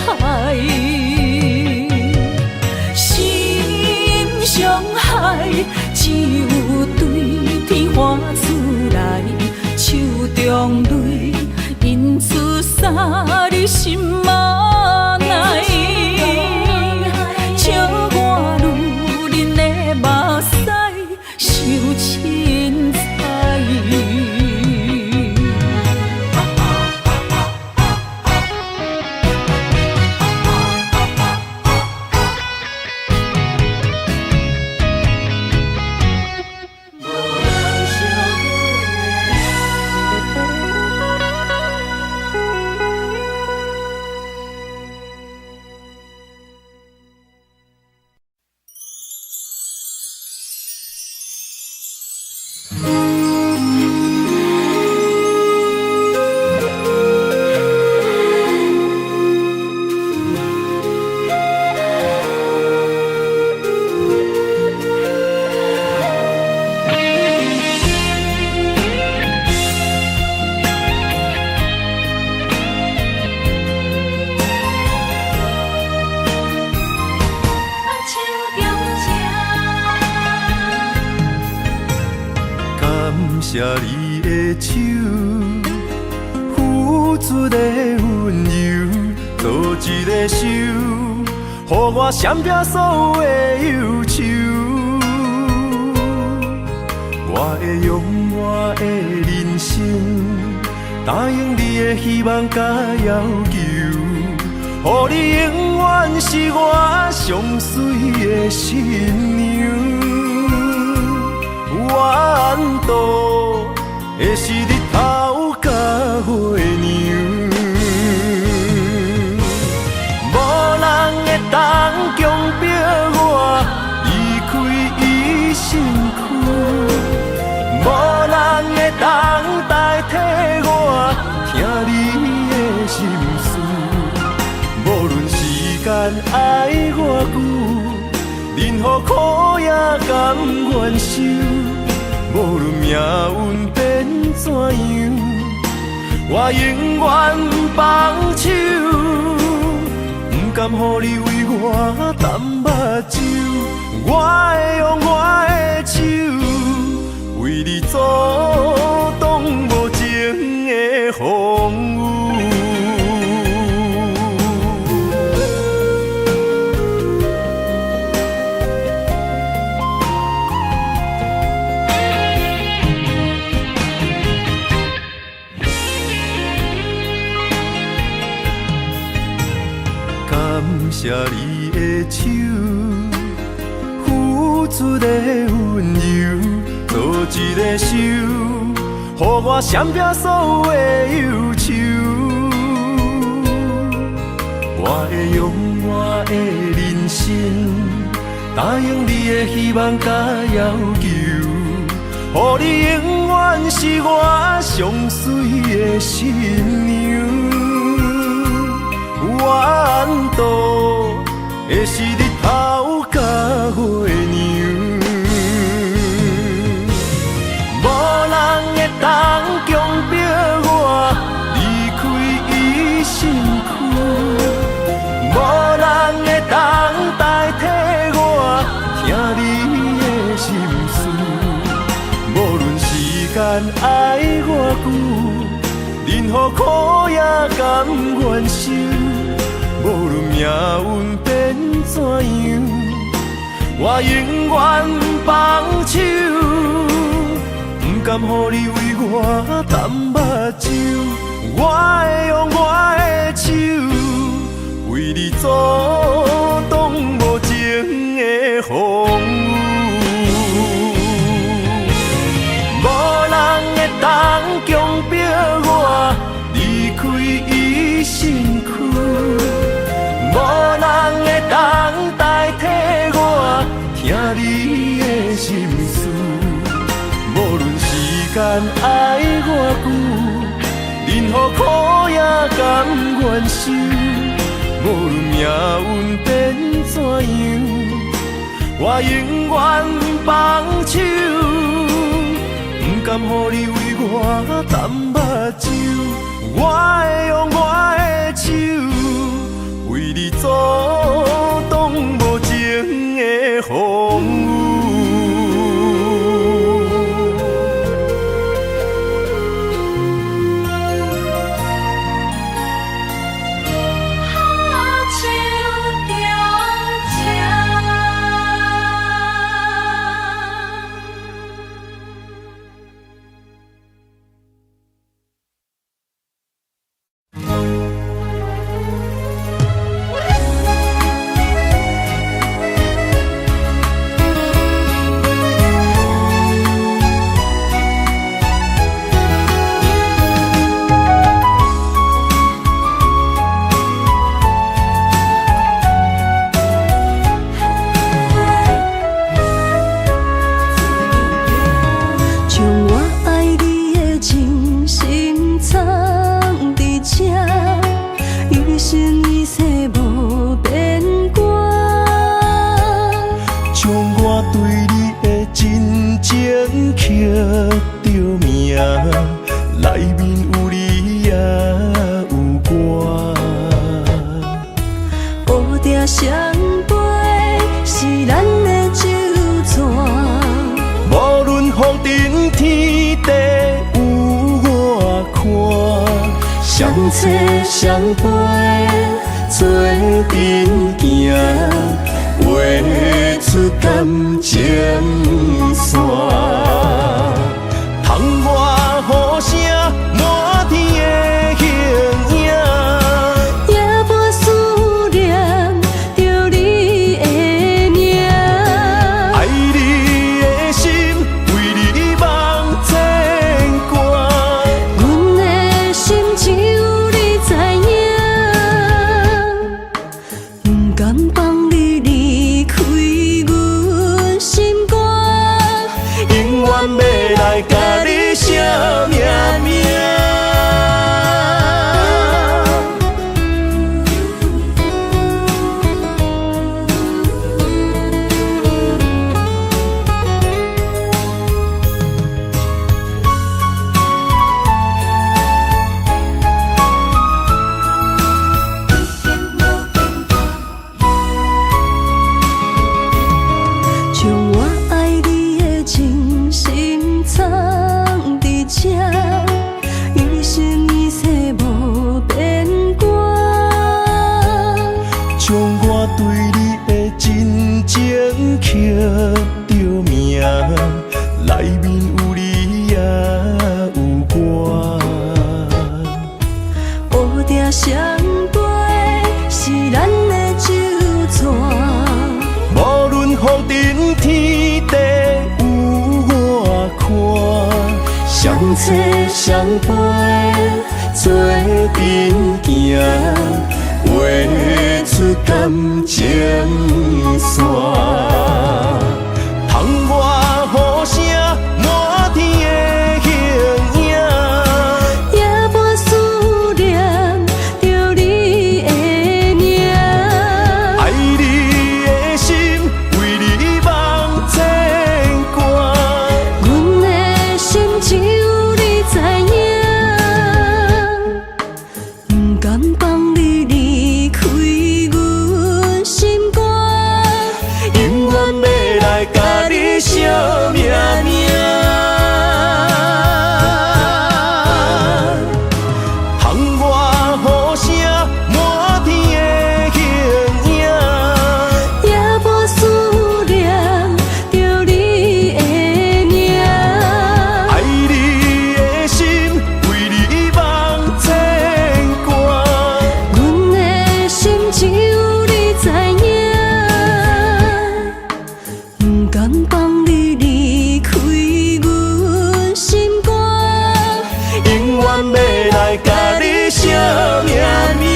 待。心傷海，只有對天喊出來，手中淚印出三字心無奈。笑我女人的目屎傷凊彩。感謝你的手，付出的溫柔，做一个手，予我閃避所有的憂愁。我會用我的人生，答應你的希望佮要求，予你永遠是我上媠的新娘。怨度的是日頭佮月娘，無人會當強迫我離開伊身軀，無人會當代替我聽你的心事，無愛偌久，任何苦也甘願受。無論命運變怎樣，我永遠放手，毋甘予你為我澹目睭，我會用我的手，為你阻擋無情的風雨。感謝你的手，付出的溫柔，做一个手，予我閃避所有的憂愁。我會用我的人生，答應你的希望佮要求，予你永遠是我上媠的新娘。怨妒的是日頭佮月娘，無人會當強迫我離開伊身軀，無人會當代替我聽你的心事。無論時間愛偌久，任何苦也甘願受。無論命運變怎樣，我永遠放手，毋甘予你為我澹目睭，我會用我的手，為你阻擋無情的風雨。無人會當強迫我離開伊身軀，無人會當代替我聽你的心事。無論時間愛偌久，任何苦也甘願受。無論命運變怎樣，我永遠放手，毋甘予你為我澹目睭，我會用我的手，為你阻擋無情的風雨。將我愛你的真心藏佇這，一生一世無變卦。將我對你的真情刻著名，內面有你也有我。烏蝶相飞是咱的酒泉。無論風塵天地有偌寬，相找相陪做陣行，畫出感情線。窗外雨聲，滿天的形影，夜半思念著你的名。愛你的心，為你茫牽掛。阮的心只有你知影，不甘放你離開阮心肝，永遠欲來共你寫命名。將我對你的真情刻著名，內面有你也有我。烏蝶相飛是咱的酒泉。無論風塵天地有偌寬，相找相陪做陣行，畫出感情線。窗外雨聲，滿天的形影。夜半思念著你的名。愛你的心，為你望牽掛。阮的心只有你知影，不甘放你離開阮心肝。永遠欲來共你相命命。窗外雨聲，滿天的形影。夜半思念著你的名。愛你的心，為你望牽掛。阮的心只有你知影，不甘放你離開阮心肝。永遠欲來共你相命命。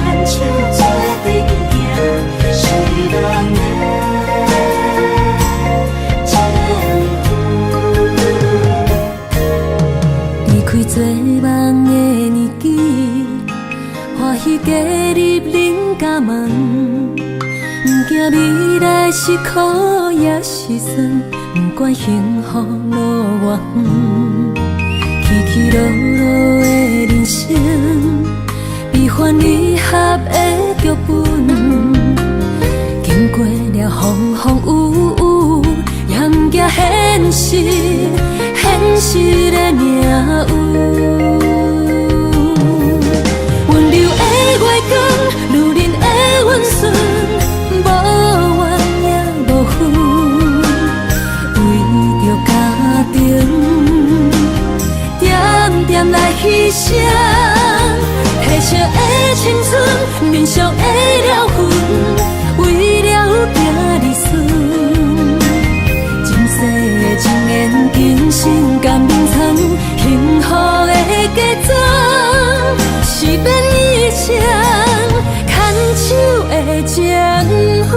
牽手做陣行，是咱的前途。離開做夢的年紀，歡喜加入恁家門，不驚未來是苦抑是酸，不管幸福路偌遠，起起落落的人生，悲歡離合的劇本，經過了風風雨雨，也毋驚現實，現實的命運。溫柔的月光，女人的溫順，無怨也無恨，為著家庭，點點來犧牲。褪色的青春，面上的了痕，為了囝兒孫。前世的情緣，今生甘眠藏，幸福的嫁妝，是免一場牽手的情分。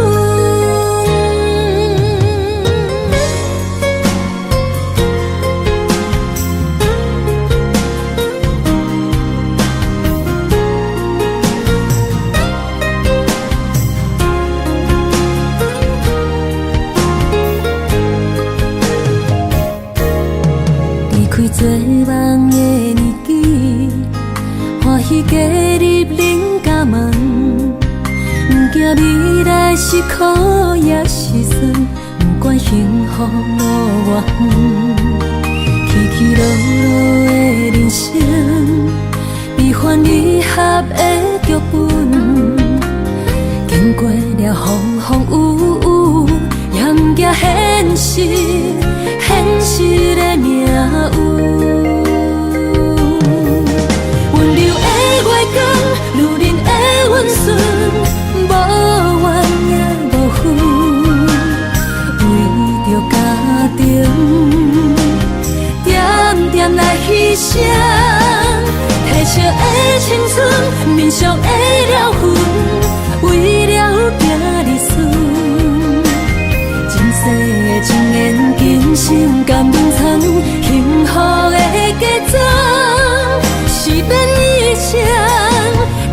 離開做夢的年紀，歡喜加入恁家門，不驚未來是苦抑是酸，不管幸福路偌遠，起起落落的人生，悲歡離合的劇本，經過了風風雨雨，也毋驚現實，現實的命運。溫柔的月光，女人的溫順，無怨也無恨，民俗的了魂，為了行兒孫。前世的情緣，今生甘願藏，幸福的嫁妝，是免一生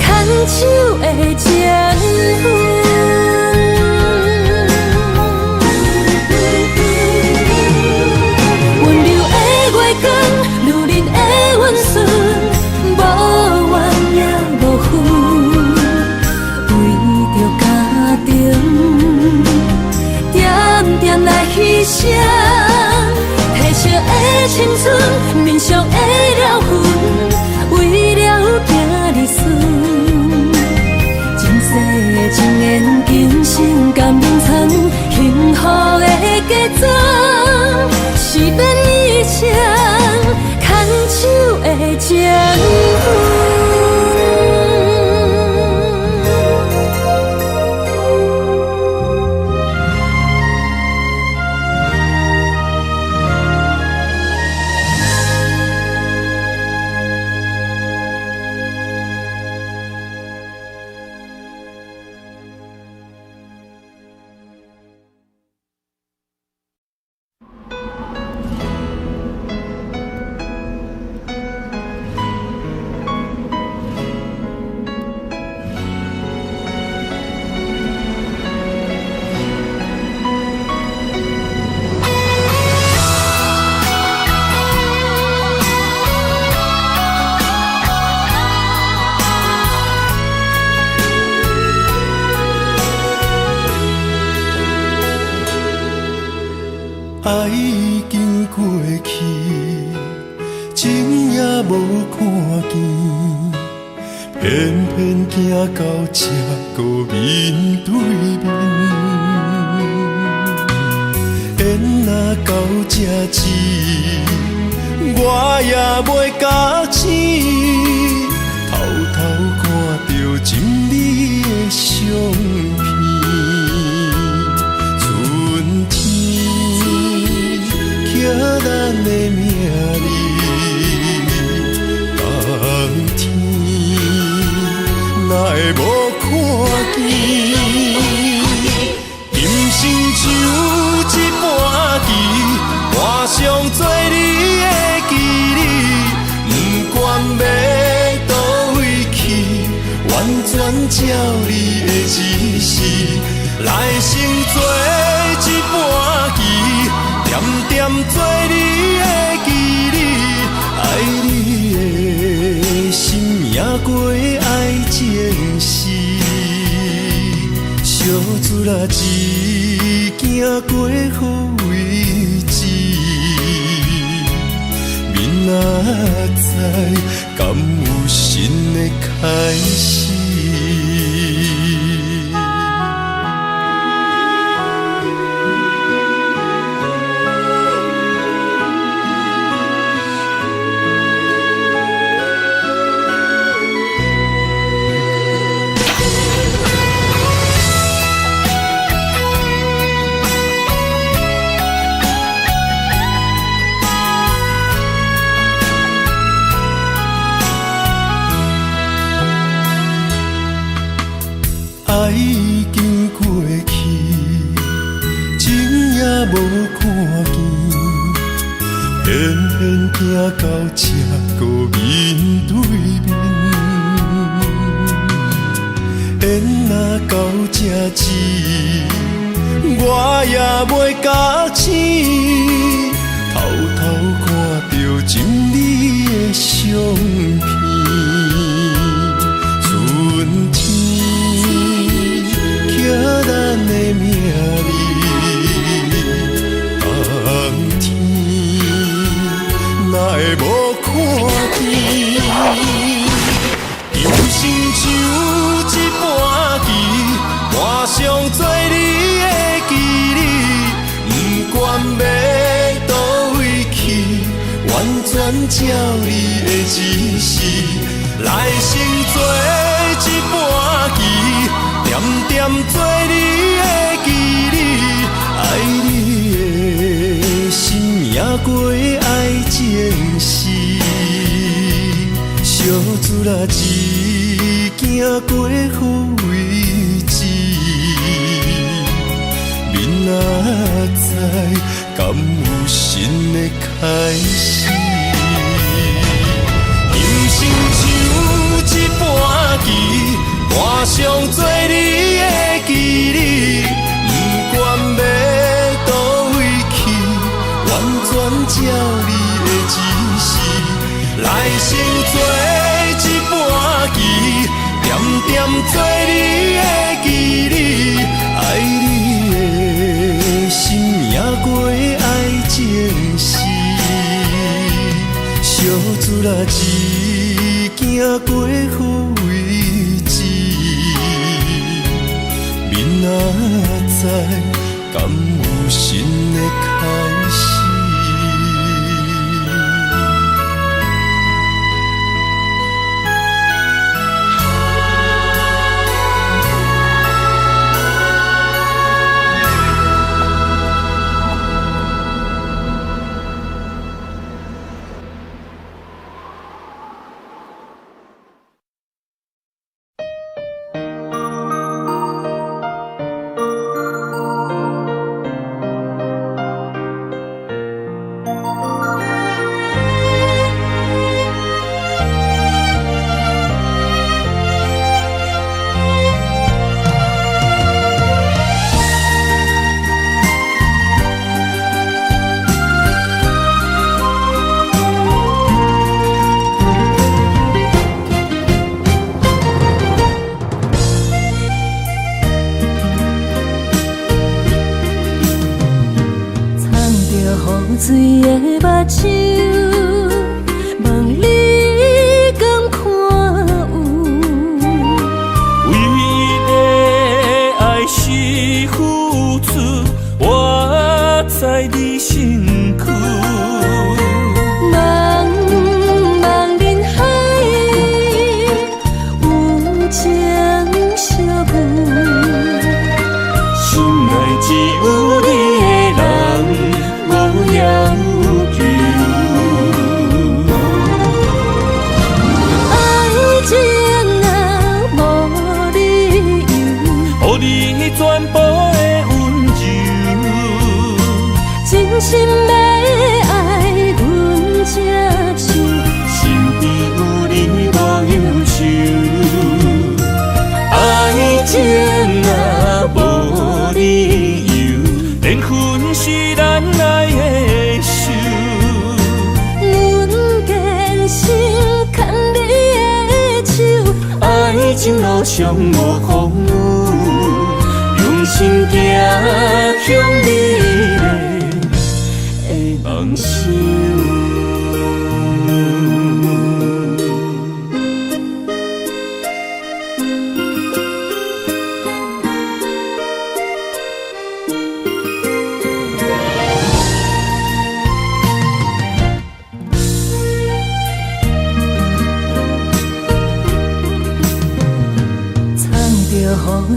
牽手的情分。溫柔的月光，女人的溫順，無怨也無恨，為著家庭，點點來犧牲。褪色的青春，民俗的了魂，為了行兒孫。前世的情緣，今生甘願藏，幸福的嫁妝，是免一生牽手的情分。愛已經過去，情也無看見，偏偏行到這閣面對面。緣若到這止，我也袂咬醒，偷偷看著真美的相片。春天刻咱的名字，冬天哪會無看見？今生像一盤棋，盤上做你的棋子，不管欲佗位去，完全照你的指示，來生做一盤棋，點點做你的棋子，愛你的心贏過愛情時，相處啦只行過好位置，明仔載敢有新的開始？愛已經過去，情也無看見，偏偏行到這閣面對面。緣若到這止，我也袂咬醒，偷偷看著真美的相片。春天刻咱的名字，冬天哪會無看見？今生像一盤棋，盤上做你的棋子，不管欲佗位去，完全照你的指示，來生做一盤棋，點點做你的棋子，愛你的心贏過愛情時，相處啦只行行過予為止。明仔載敢有新的開始？人生像一盤棋，盤上做你的棋子，不管欲佗位去，完全照你的指示。來生做一盤棋，恬恬做你的棋子，愛你的心贏過愛情死。相聚若只行過予為止，明仔載敢有新的開始？藏著雨水的目睭，問你敢看有？唯一的愛是付出，活在你身軀。茫茫人海，有情相遇。心內只有你的人，無要求。愛情啊，無理由，予你全部的溫柔。真心欲愛，阮才想。身邊有你無憂愁。愛情啊，無理由，緣分是咱愛的仇。阮堅心牽你的手，愛情路上無風雨，用心行向美麗的夢想。藏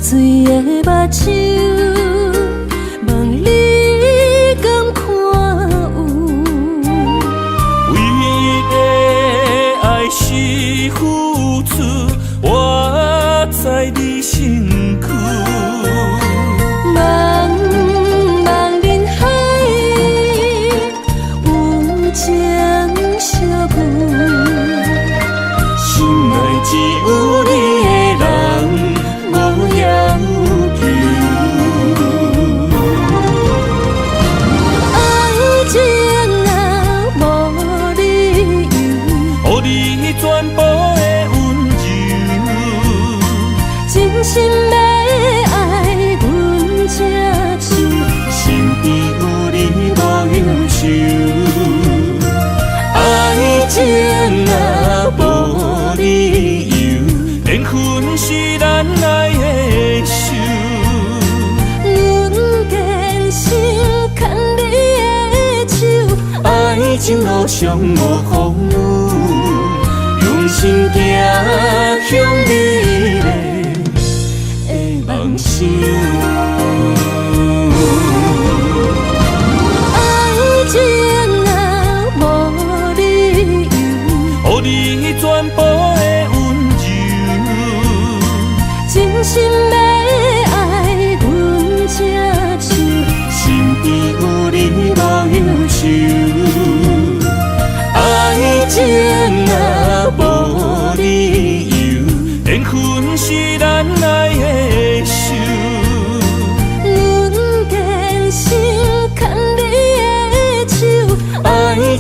著雨水的目睭，問你敢看有？唯一的愛是付出，活在你身軀。茫茫人海，有情相遇。心內只有你的人，無要求。愛情啊，無理由，予你全部的溫柔。真心欲愛，阮才想。身邊有你無憂愁。愛情啊，無理由，緣分是咱愛的仇。阮堅心牽你的手，愛情路上無風雨，用心行向美麗的夢想。愛情啊，無理由，予你全部的溫柔。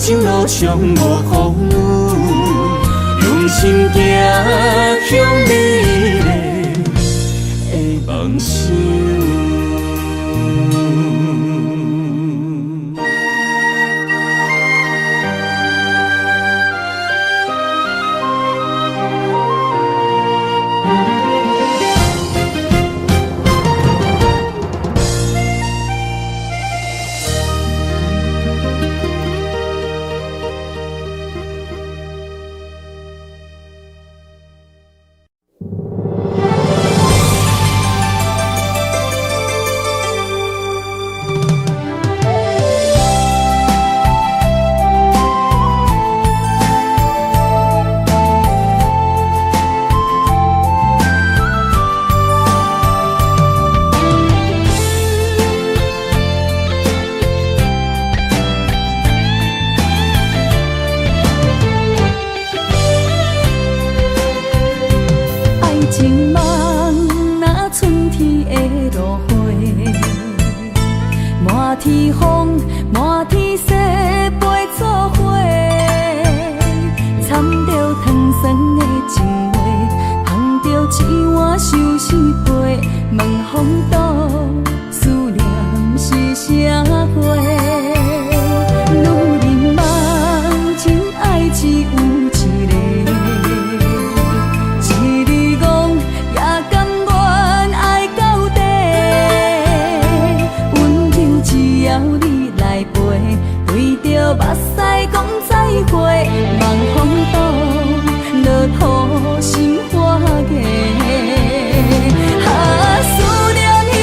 情路上無風雨，用心行向美麗的夢想。情夢若春天的露花，滿天風，滿天雪飛做伙，掺著糖酸的情話，捧著一碗相思杯，問風度思念是啥货？女人梦真愛只有一个。一日戇也甘願愛到底，溫柔只要你來陪，對著目屎講再會，望風度落土心花芽。啊，思念彼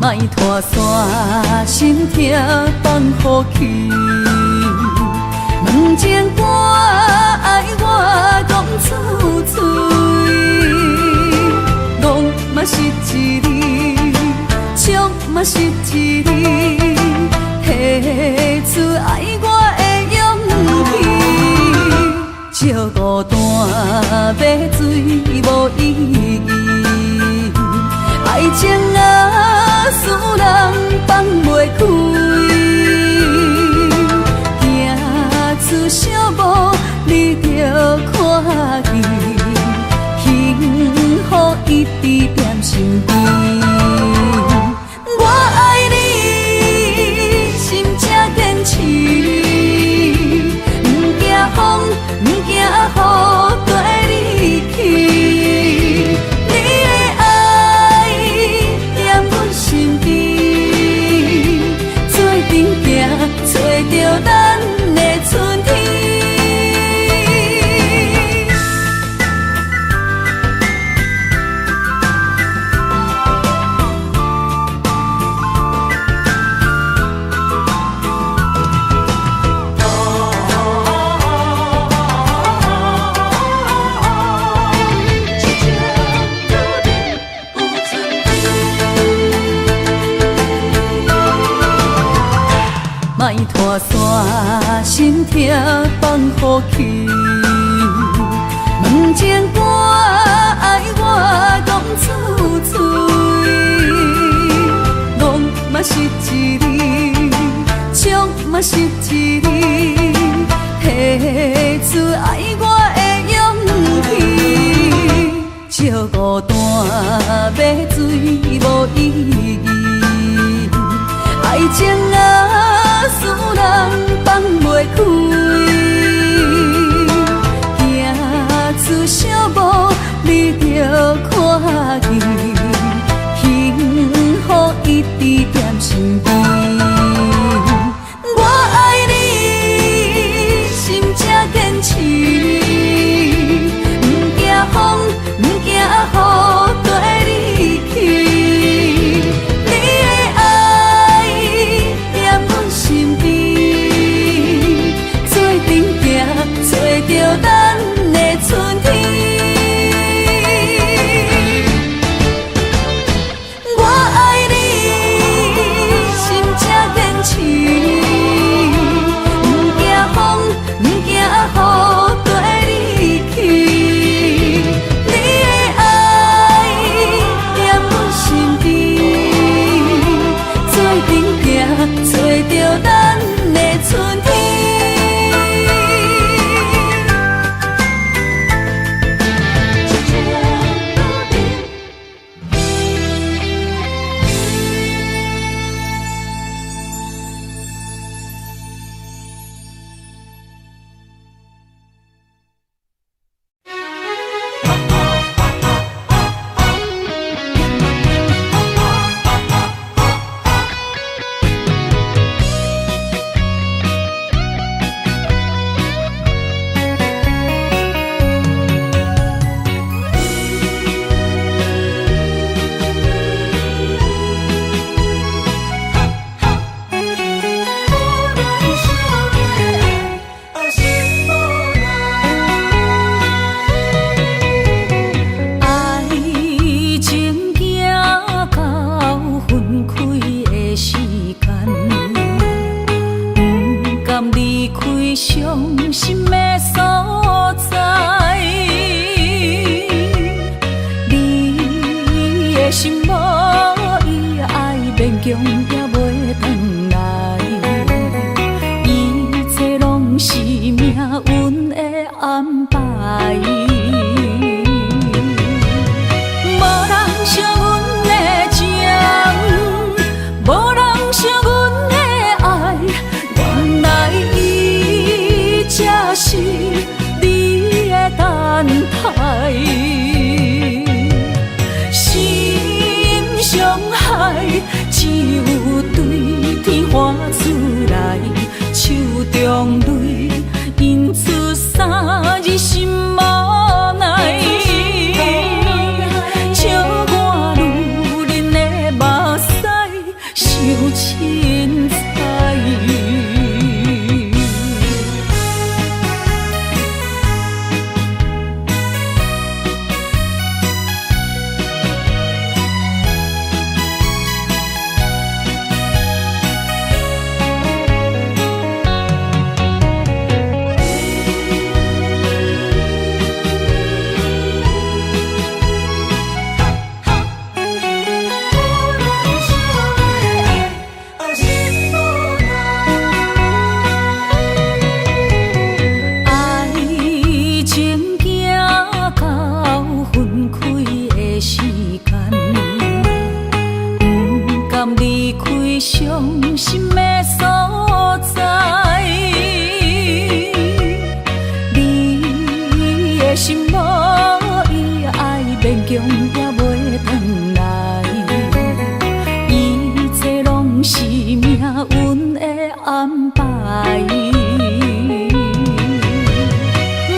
莫拖線，心痛放予去。問情歌愛我講出嘴，戇嘛是一字，笑嘛是一字，提出愛我的勇氣。笑孤單，欲醉無意義。愛情啊，使人放袂開，行出小步，你就看見，幸福一直踮身邊。我愛你，心才堅持，毋驚風，毋驚雨，綴你去。你的愛踮阮身邊，做陣行，揣著咱的春天。莫拖線，心痛放予去。問情歌愛我講出嘴，戇嘛是一字，笑嘛是一字，提出愛我的勇氣。笑孤單，欲醉無意義。愛情啊，使人放袂開，行出小步，你就看見，幸福一直踮身邊。我愛你，心才堅持，毋驚風，毋驚雨，綴你去。你的愛踮阮身邊，做陣行，揣著咱的春天。我愛你，心才堅持，毋驚風，毋驚雨，綴你去。你的愛踮阮身邊，做陣行，揣著咱的春天。愛情行到分開的時間，毋甘離開傷心的所在。你的心無伊愛，勉強也袂轉來。一切攏是命運的安排。無人惜阮的情，無人惜阮的愛，原來伊才是你的等待。心傷害，只有對天喊出來，手中淚印出三字心無奈。笑我女人的目屎，傷心的所在。你的心無伊愛，勉強也袂轉來。一切攏是命運的安排。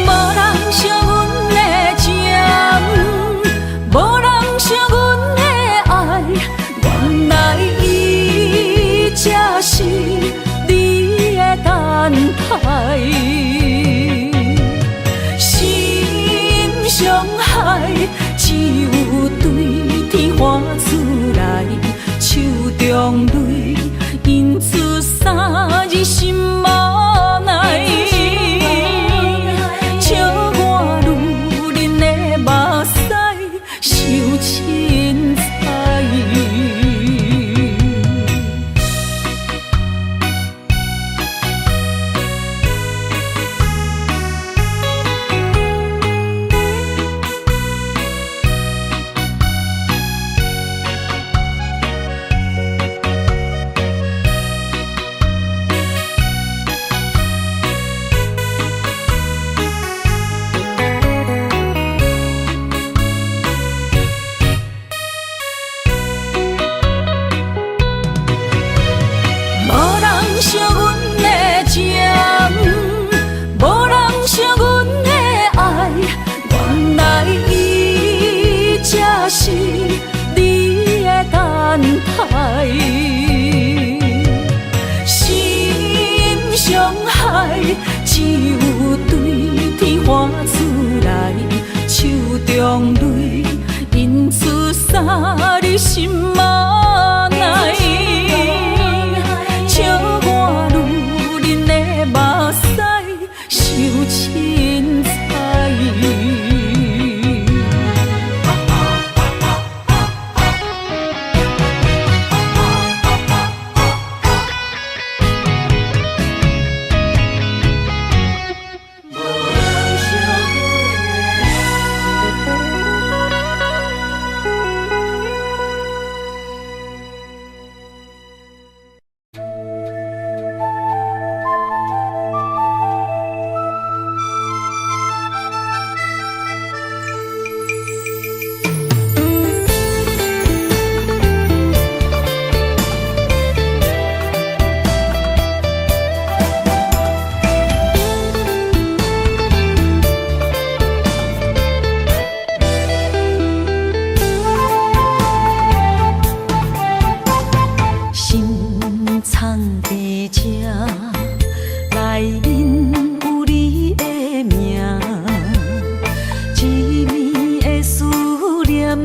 無人惜阮的情，無人惜阮的愛，原來伊才是你的等待。心傷害，只有對天喊出來，手中淚印出三字心無奈。笑我女人的目屎傷凊彩。無人惜阮的情，無人惜阮的愛，原來伊才是你的等待。心傷害，只有對天喊出來，手中淚印出三字心無奈。笑我女人的目屎傷凊彩。心藏佇這，內面有你的名，一暝的思念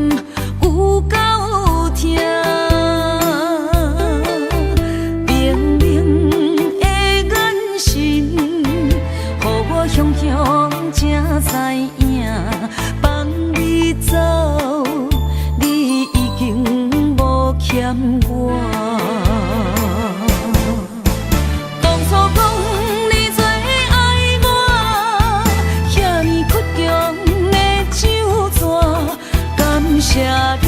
有夠疼，冰冷的眼神，予我雄雄才知影，放你走，你已經無欠我。當初講你最愛我，遐爾倔強的酒紙，感謝你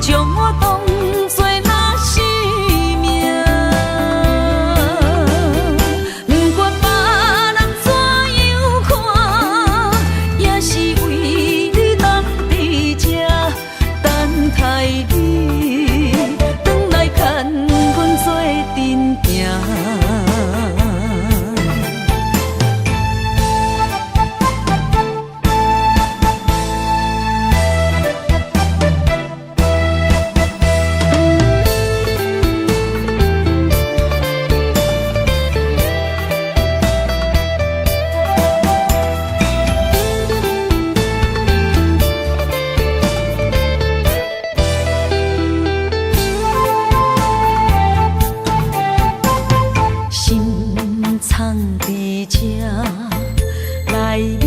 將我當作若是命。不管別人怎樣看，也是為你等佇這，等待你轉來牽阮做陣行。心藏佇這，內面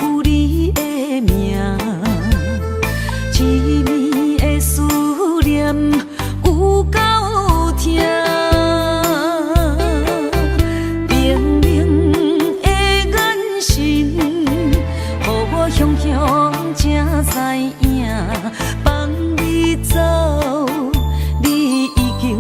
有你的名，一暝的思念有夠疼，冰冷的眼神，予我雄雄才知影，放你走，你已經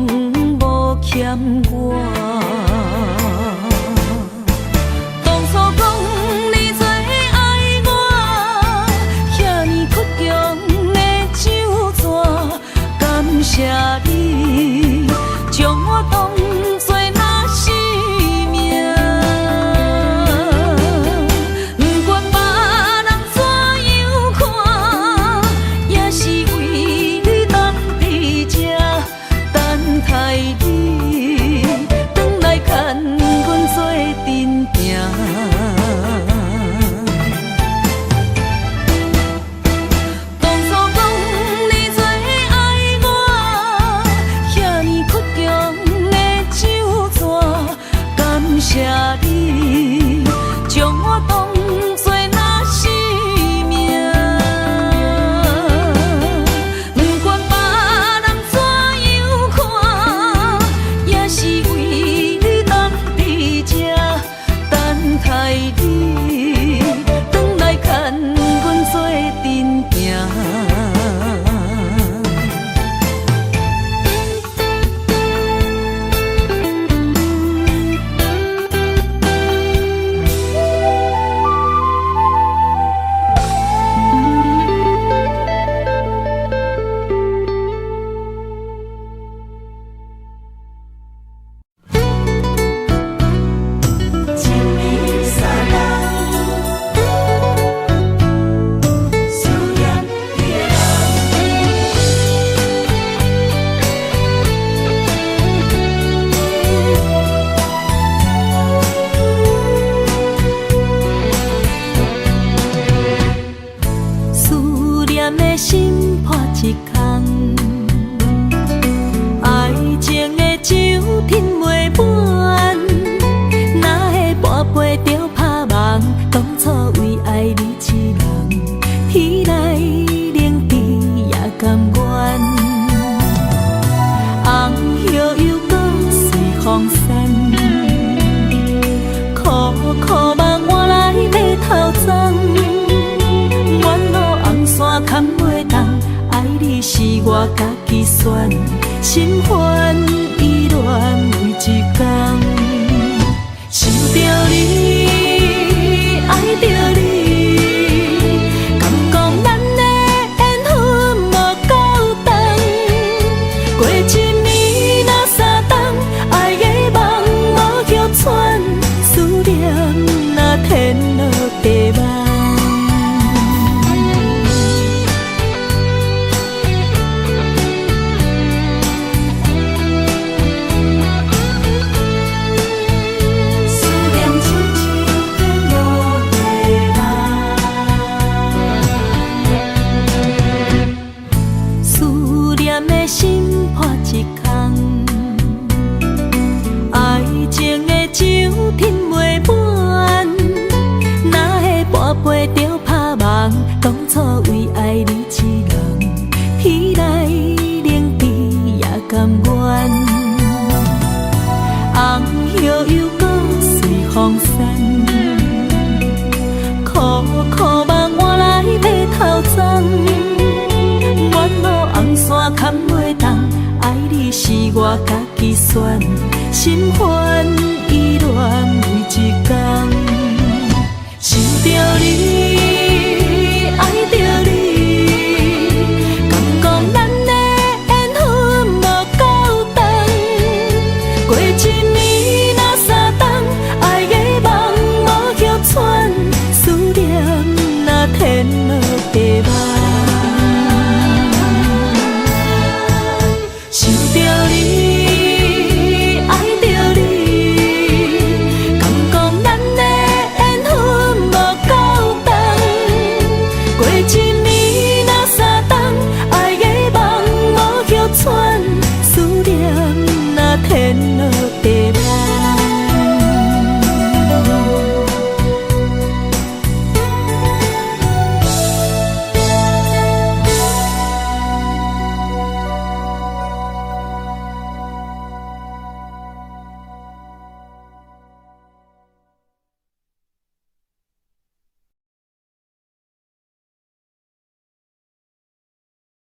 苦夢換來白頭鬃。沿路紅線牽袂動，愛你是我家己選，心煩意亂每一工。想著你，愛著你，敢講咱的緣分無夠長。過一暝若三冬，愛的夢無歇喘，思念若天落地網。思念親像天落地網。思念的心破一空，愛情的酒斟袂滿，哪會半杯就拍夢？當初為愛你一人，天來冷地也甘願。紅葉又閣隨風散，苦苦夢換來白頭鬃。沿路紅線牽袂動，愛你是我家己選，心煩意亂每一工。